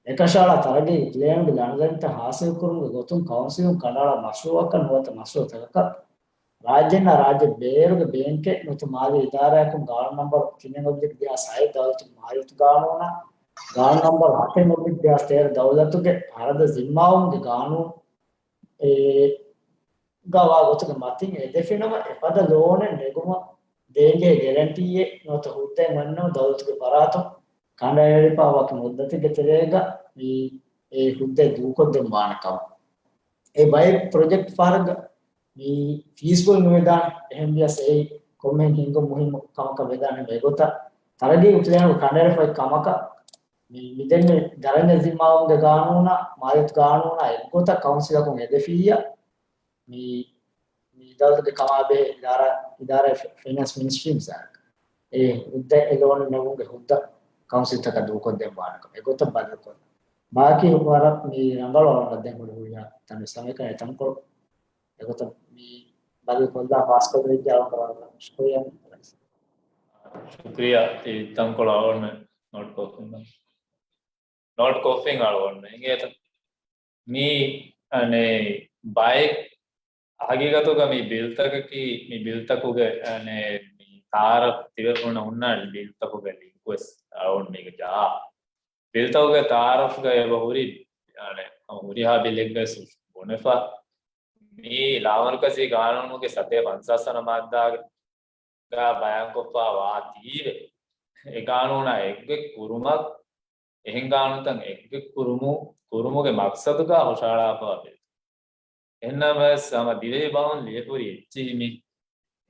އެކަށައަޅާ ތަރައްގީ ޕްލޭނުގެ ލަނޑުދަނޑިތައް ހާސިލްކުރުމުގެ ގޮތުން ކައުންސިލުން ކަނޑައަޅާ މަޝްރޫއަކަށް ނުވަތަ މަޝްރޫއުތަކަކަށް ރާއްޖެއިންނާ ރާއްޖެ ބޭރުގެ ބޭންކެއް ނުވަތަ މާލީ އިދާރާއަކުން ގާނޫނު ނަމްބަރު ތިނެއް އޮބްލިކް ދެހާސް ހައެއް ދައުލަތުގެ މާލިޔަތު ގާނޫނާ، ގާނޫނު ނަމްބަރު ހަތެއް އޮބްލިކް ދެހާސް ތޭރަ ދައުލަތުގެ ހަރަދަށް ޒިންމާވުމުގެ ގާނޫނު، އެ، ގަ ވާ ގޮތުގެ މަތިން އެދެފިނަމަ، އެފަދަ ލޯނެއް ނެގުމަށް ދޭންޖެހޭ ގެރެންޓީއެއް ނުވަތަ ހުއްދައެއް އޮންނަމަ، ދައުލަތުގެ ފަރާތުން ކަނޑައެޅިފައިވާ މުއްދަތެއްގެ ތެރޭގަ މި އެ ހުއްދައެއް ދޫކޮށްދެން ވާނެ ކަމަށް. އެ ބައެއް ޕްރޮޖެކްޓް ފަހަރަކު މި ފީސިބަލް ނުވެދާނެ. އެހެން ވިޔަސް އެއީ ކޮންމެހެން ހިންގުން މުހިންމު ކަމަކަށް ވެދާނެ. އެގޮތަށް ތަރައްގީގެ ޕްލޭނުގަ ކަނޑައެޅިފައި ކަމަކަށް މި، މިދެންނެވި ދަރަންޏަށް ޒިންމާވުމުގެ ގާނޫނާ، މާލިޔަތު ގާނޫނާ އެއްގޮތަށް ކައުންސިލަކުން އެދެފިއްޔާ، މި، މި ދައުލަތުގެ ކަމާ ބެހޭ އިދާރާ، އިދާރާ ފި-، ފިނޭންސް މިނިސްޓްރީ މިސާލަކަށް، އެ ހުއްދަ، އެ ލޯން ނެގުމުގެ ހުއްދަ ކައުންސިލްތަކަށް ދޫކޮށްދޭން ވާނެ ކަމަށް އެގޮތަށް ބަދަލުކޮށް. ބާކީ ވަރަށް މި ރަނގަޅު އަޅުގަނޑަށް ދެން ހުރި ހުރިހާ ތަން ސަމޭކަން އެތަންކޮޅު އެގޮތަށް މި ބަދަލުކޮށްލާ ފާސްކޮށްދެވިއްޖެ އަޅުގަނޑު ވަރަށް ޝުކުރިއްޔާ. ޝުކުރިއްޔާ. ތި ތަންކޮޅު އަޅުގަނޑުމެން ނޯޓް ކޮށްފިން. ނޯޓް ކޮށްފިން އަޅުގަނޑުމެން. އިނގޭތަ؟ މި، އަނެ، ބައެއް ހަގީގަތުގަ މި ބިލްތަކަކީ، މި ބިލްތަކުގެ، އަނެ، މި ތާރަފް ތިބޭފުޅުންނަށް ހުންނަ ބިލްތަކުގެ ލިންކުވެސް އަޅުގަނޑު މީގަ ޖަހާ. ބިލްތަކުގެ ތާރަފްގަ އެބަ ހުރި، އަނެ، ހުރިހާ ބިލެއްގަސް ބުނެފަ. މީ ލާމަރުކަޒީ ގާނޫނުގެ ސަތޭކަ ފަންސާސް ވަނަ މާއްދާގަ ގާ ބަޔާންކޮށްފަ ވާތީވެ، އެ ގާނޫނާ އެއްގޮތް ކުރުމަށް، އެހެން ގާނޫނުތައް އެއްގޮތް ކުރުމު، ކުރުމުގެ މަޤްޞަދުގަ ހުށަހަޅާފަވާ ބިލް. އެހެންނަމަވެސް، ހަމަ ދިވެހި ބަހުން ލިޔެފަ ހުރި އެއްޗިހި މި،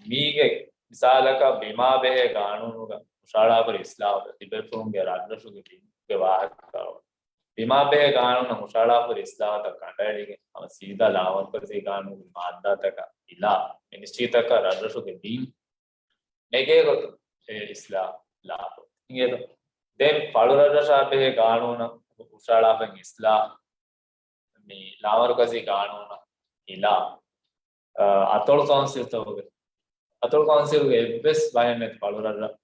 މީގެ މިސާލަކަށް ބިމާ ބެހޭ ގާނޫނުގަ ހުށަހަޅާފަ ހުރި އިސްލާހުތައް ތިބޭފުޅުންގެ ރަށްރަށުގެ ބިމުގެ ވާހަކަ ބިމާ ބެހޭ ގާނޫނަށް ހުށަހަޅާފަ ހުރި އިސްލާހުތައް ކަނޑައެޅިގެން، ހަމަ ސީދާ ލާމަރުކަޒީ ގާނޫނުގެ މާއްދާތަކަށް އިލާ، މިނިސްޓްރީތަކަށް ރަށްރަށުގެ ބިން ނެގޭ ގޮތުން އެ އިސްލާހު ލާފަ. އިނގޭތޯ؟ ދެން ފަޅުރަށްރަށާ ބެހޭ ގާނޫނަށް ހުށަހަޅާފަ އިސްލާހު، މި ލާމަރުކަޒީ ގާނޫނަށް އިލާ، އަ، އަތޮޅު ކައުންސިލްތަކުގެ، އަތޮޅު ކައުންސިލްގެ އެއްވެސް ބަހެއް ނެތި ފަޅުރަށްރަށް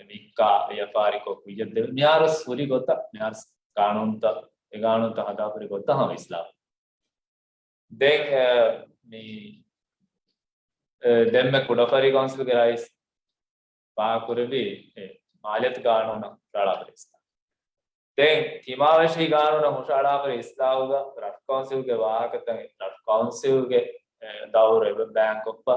ވިއްކާ ވިޔަފާރިކޮށް ކުއްޔަށް ދެވޭ. މިހާރު ހުރި ގޮތަށް، މިހާރު ގާނޫނުތައް، އެ ގާނޫނުތައް ހަދާފަ ހުރި ގޮތަށް ހަމަ އިސްލާހު. ދެން، އަ، މި، އަ، ދެންމެ ކުޑަފަރި ކައުންސިލްގެ ރައީސް ފާހަގަކުރެއްވި، އެ، މާލިޔަތު ގާނޫނަށް ހުށަހަޅާފަ ހުރި އިސްލާހު. ދެން ތިމާވެށި ގާނޫނަށް ހުށަހަޅާފަ ހުރި އިސްލާހުގަ ރަށު ކައުންސިލްގެ ވާހަކަތައް، ރަށު ކައުންސިލްގެ، އެ، ދައުރު އެބަ ބަޔާންކޮށްފަ.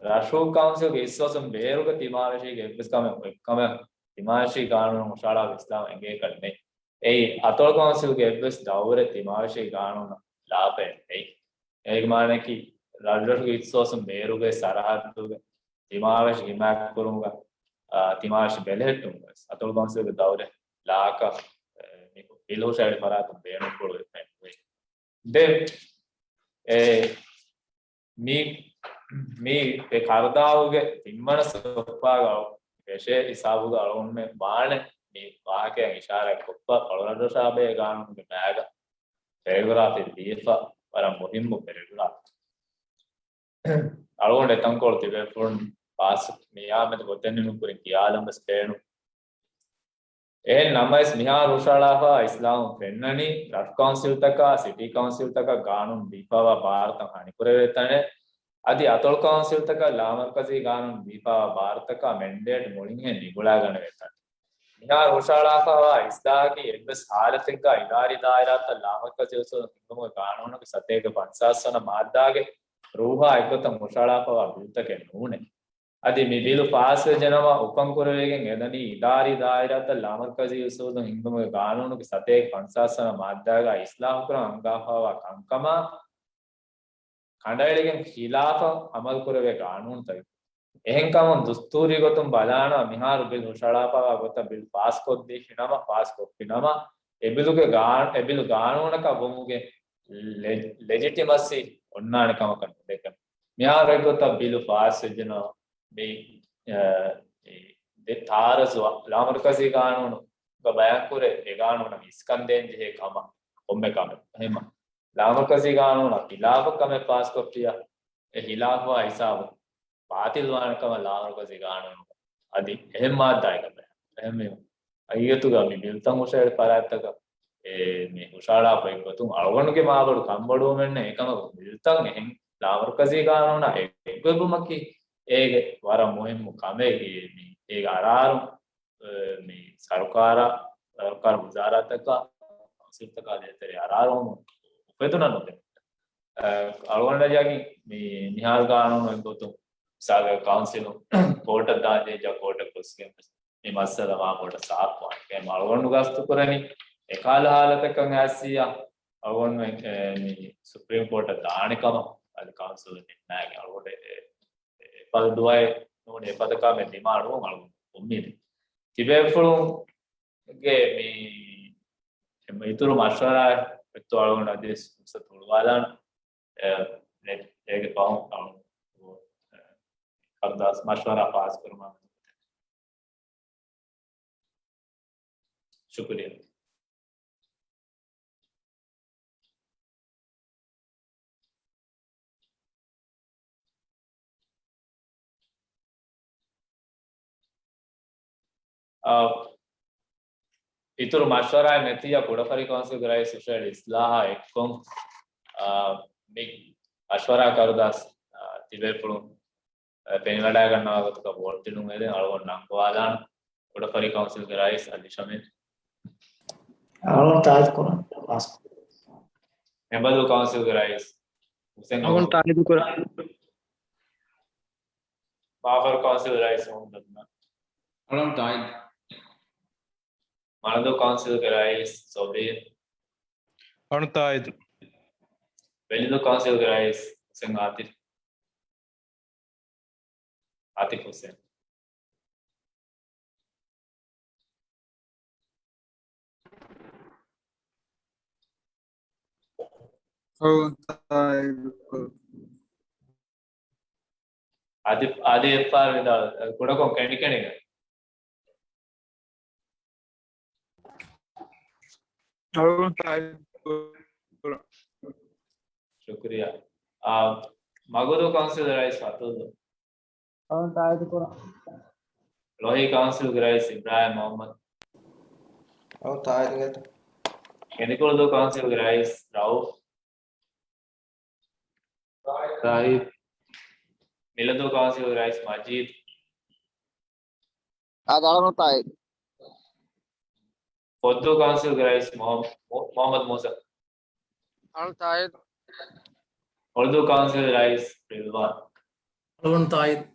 ރަށު ކައުންސިލްގެ އިސްވަސުން ބޭރުގަ ތިމާވެށީގެ އެއްވެސް ކަމެއް، އޮތް ކަމެއް ތިމާވެށި ގާނޫނު ހުށަހަޅާފަ އިސްލާހު އެނގޭކަށް ނެތް. އެއީ އަތޮޅު ކައުންސިލްގެ އެއްވެސް ދައުރެއް ތިމާވެށި ގާނޫނަށް ލާފައެއް ނެތް. އޭގެ މާނައަކީ ރަށްރަށުގެ އިސްވަސުން ބޭރުގެ ސަރަހައްދުގެ ތިމާވެށި ހިމާޔަތްކުރުމުގަ، އާ، ތިމާވެށި ބެލެހެއްޓުމުގަ ވެސް އަތޮޅު ކައުންސިލްގެ ދައުރެއް ލާކަށް، އެ، މި ބިލް ހުށަހެޅި ފަރާތުން ބޭނުންފުޅު ފެންނުވޭ. ދެން، އެ، މި، މި އެ ކަރުދާވުގެ ތިންވަނަ ސޮފްހާގަ ވެށޭ ހިސާބުގަ އަޅުގަނޑުމެން ވާނެ މި ވާހަކައަށް އިޝާރާތްކޮށްފަ ފަޅުރަށްރަށާ ބެހޭ ގާނޫނުގެ މައިގަ ޕެރެގްރާފެއް ލިޔެފަ ވަރަށް މުހިއްމު ޕެރެގްރާފެއް. އަޅުގަނޑު އެތަންކޮޅު ތިބޭފުޅުން ފާސް މިއާމެދު ގޮތެއް ނިމުން ކުރިން ކިޔާލަން ވެސް ބޭނުން. އެހެން ނަމަވެސް، މިހާރު ހުށަހަޅާފަ އިސްލާހުން ފެންނަނީ، ރަށު ކައުންސިލްތަކާ، ސިޓީ ކައުންސިލްތަކަށް ގާނޫނު ދީފައިވާ ބާރުތައް ހަނިކުރެވޭ ތަނެއް، އަދި އަތޮޅު ކައުންސިލްތަކަށް ލާމަރުކަޒީ ގާނޫނު ދީފައިވާ ބާރުތަކާ މެންޑޭޓް މުޅިންހެން ނިގުޅާގަނެވޭ ތަނެއް. މިހާރު ހުށަހަޅާފައިވާ އިސްލާހަކީ އެއްވެސް ހާލަތެއްގަ އިދާރީ ދާއިރާތައް ލާމަރުކަޒީ އުސޫލުން ހިންގުމުގެ ގާނޫނުގެ ސަތޭކަ ފަންސާސް ވަނަ މާއްދާގެ ރޫހާ އެއްގޮތަށް ހުށަހަޅާފައިވާ ބިލްތަކެއް ނޫނޭ. އަދި މި ބިލު ފާސްވެ ޖެނަމަ އުފަންކުރެވިގެން އެދަނީ އިދާރީ ދާއިރާތައް ލާމަރުކަޒީ އުސޫލުން ހިންގުމުގެ ގާނޫނުގެ ސަތޭކަ ފަންސާސް ވަނަ މާއްދާގައި އިސްލާހުކުރަން އަންގާފައިވާ ކަންކަމާ، ކަނޑައެޅިގެން ޚިލާފަށް އަމަލުކުރެވޭ ގާނޫނުތަކެއް. އެހެންކަމުން ދުސްތޫރީ ގޮތުން ބަލާނަމަ، މިހާރު ބިލް ހުށަހަޅާފައިވާ ގޮތަށް ބިލް ފާސްކޮށްދީފިނަމަ، ފާސްކޮށްފިނަމަ، އެ ބިލުގެ ގާ-، އެ ބިލު ގާނޫނަކަށް ވުމުގެ ލެ-، ލެޖިޓިމަސީ އޮންނާނެ ކަމަކަށް ނުދެކެން. މިހާރު އެގޮތަށް ބިލު ފާސްވެއްޖެނަމަ، މި، އަ، އެ ދެ ތާރަޒު ލާމަރުކަޒީ ގާނޫނުގަ ބަޔާންކުރޭ، އެ ގާނޫނަށް އިސްކަން ދޭން ޖެހޭ ކަމަށް ކޮންމެ ކަމެއް. އެހެންމަ ލާމަރުކަޒީ ގާނޫނަށް ޚިލާފަށް ކަމެއް ފާސްކޮށްފިއްޔާ، އެ ޚިލާފުވާ ހިސާބުން ބާތިލްވާނެ ކަމަށް ލާމަރުކަޒީ ގާނޫނުގަ އަދި އެހެން މާއްދާއެއް ކަމެއް. އެހެންވީމަ، ހަގީގަތުގަ މި ބިލްތައް ހުށަހެޅި ފަރާތްތަކަށް އެ މި ހުށަހަޅާފައި ގޮތުން އަޅުގަނޑުގެ މާބޮޑު ކަންބޮޑުވުމެއް ނެތް. އެކަމަކު ބިލްތައް އެހެން ލާމަރުކަޒީ ގާނޫނާ އެއްގޮތްވުމަކީ އޭގެ ވަރަށް މުހިއްމު ކަމެއް. އެ މި އޭގެ އަރާރު، އެ، މި ސަރުކާރާ، ސަރުކާރު ވުޒާރާތަކާ، ކައުންސިލްތަކާ ދޭތެރޭ އަރާރު އުފެދުނަ ނުދެން. އަޅުގަނޑަށް ޔަގީން މި މިހާރު ގާނޫނު އެއްގޮތުން މިސާލަކަށް ކައުންސިލުން ކޯޓަށް ދާންޖެހިއްޖާ ކޯޓަށް ގޮސްގެން މި މައްސަލަ މާ ބޮޑަށް ސާފުވާނެ. އެހެން އަޅުގަނޑު ގަސްތު ކުރަނީ އެކަހަލަ ހާލަތަކަށް އައިސްއިއްޔާ އަޅުގަނޑު މި ސުޕްރީމް ކޯޓަށް ދާނެ ކަމަށް އަދި ކައުންސިލުން ނިންމާގެން އަޅުގަނޑު އެ އެ އެފަދަ ދުވަހެއް ނޫނީ އެފަދަ ކަމެއް ނިމާ ނޫން އަޅުގަނޑު އުއްމީދެއް. ތިބޭފުޅުންގެ މި އެ އިތުރު މަޝްވަރާއެއް އޮތްތޯ އަޅުގަނޑު އަދިވެސް ފުރުސަތު ހުޅުވާލާނަން. އެ، އެ، އޭގެ ފަހުން އަޅުގަނޑު އެ، ކަރުދާސް މަޝްވަރާ ފާސްކުރުމަށް. ޝުކުރިއްޔާ. އާ، އިތުރު މަޝްވަރާއެއް ނެތިއްޔާ ކުޑަފަރި ކައުންސިލްގެ ރައީސް ހުށަހެޅި އިސްލާހާ އެއްކޮށް، އާ، މި މަޝްވަރާ ކަރުދާސް، އާ، ތިބޭފުޅުން އަ، ފެނިވަޑައިގަންނަވާ ގޮތަކަށް ވޯޓް ދިނުން އެދެން އަޅުގަނޑު ނަންގަވާލާނަން. ކުޑަފަރި ކައުންސިލްގެ ރައީސް އަލީ ޝަމީމް. އަޅުގަނޑު ތާއީދު ކުރަން. ހެނބަދޫ ކައުންސިލްގެ ރައީސް ހުސެން އަޅުގަނޑު ތާއީދު ކުރަން. މާފަރު ކައުންސިލް ރައީސް މުހައްމަދު އަދްނާން. އަޅުގަނޑު ތާއީދު. މަނަދޫ ކައުންސިލްގެ ރައީސް ސޮބީރް. އަޅުގަނޑު ތާއީދު. ވެލިދޫ ކައުންސިލްގެ ރައީސް ހުސެން އާތިފް. އާތިފް ހުސެން. އަދި، އަދި އެއްފަހަރު ވިދާޅު، ކުޑަކޮށް ކެނޑިކެނޑިގެން. އަޅުގަނޑު ތާއީދު ކުރަން. ޝުކުރިއްޔާ. އާ، މަގޫދޫ ކައުންސިލް ރައީސް ފަތުއްލު. އަޅުގަނޑު ތާއީދު ކުރަން. ޅޮހީ ކައުންސިލްގެ ރައީސް އިބްރާހިމް މުހައްމަދު. އަޅުގަނޑު ތާއީދު ކުރަން. ކެނދިކުޅުދޫ ކައުންސިލްގެ ރައީސް ރައޫފް. ތާއީދު. މިލަދޫ ކައުންސިލްގެ ރައީސް މަޖީދު. އާދެ، އަޅުގަނޑު ތާއީދު. ފޮއްދޫ ކައުންސިލްގެ ރައީސް މުހަ-، މު-، މުހައްމަދު މޫސާ. އަޅުގަނޑު ތާއީދު. އުޅުދޫ ކައުންސިލް ރައީސް ރިލްވާން. އަޅުގަނޑު ތާއީދު.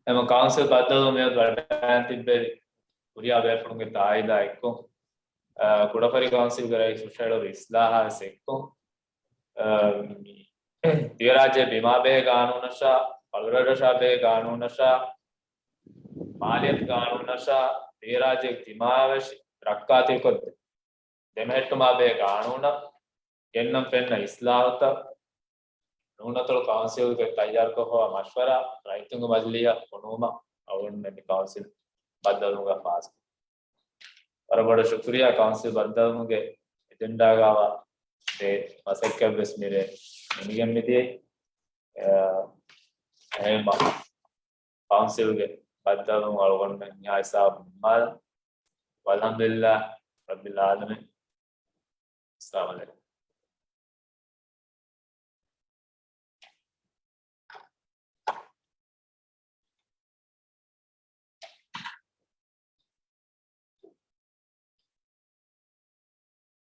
އެމަ ކައުންސިލް ބައްދަލުވުން މިއަދު ވަޑައިގެން ތިއްބެވި ކުރިޔާ ބޭފުޅުންގެ ތާއީދާ އެއްކޮށް، އަ، ކުޑަފަރި ކައުންސިލްގެ ރައީސް ހުށަހެޅުއްވި އިސްލާހާ ވެސް އެއްކޮށް، އަ، މި ދިވެހިރާއްޖޭ ބިމާބެހޭ ގާނޫނަށާ، ފަޅުރަށްރަށާބެހޭ ގާނޫނަށާ، މާލިޔަތު ގާނޫނަށާ، ދިވެހިރާއްޖޭގެ ދިމާވެށި ރައްކާތެރިކޮށްދޭ ދެމެހެއްޓުމާބެހޭ ގާނޫނަށް ގެންނަން ފެންނަ އިސްލާހުތައް، ނޫނަތޮޅު ކައުންސިލްގެ ތައްޔާރުކޮށްފައިވާ މަޝްވަރާ، ރައްޔިތުންގެ މަޖިލީހަށް ފޮނުވުމަށް އަޅުގަނޑުމެން މި ކައުންސިލް ބައްދަލުވުމުގަ ފާސް. ވަރަށް ބޮޑަށް ޝުކުރިއްޔާ ކައުންސިލް ބައްދަލުވުމުގެ އެޖެންޑާގައިވާ ދެ މަސައްކަތްވެސް މިރޭ ނިމިގެން މިދިޔައީ. އެ، އެހެންމަ ކައުންސިލްގެ ބައްދަލުވުން އަޅުގަނޑުމެން މިހާ ހިސާބުން ނިންމާލަން. ވަލްޙަމްދުލިއްލާހި ރައްބިލް ޢާލަމީން. އައްސަލާމު ޢަލައިކުމް.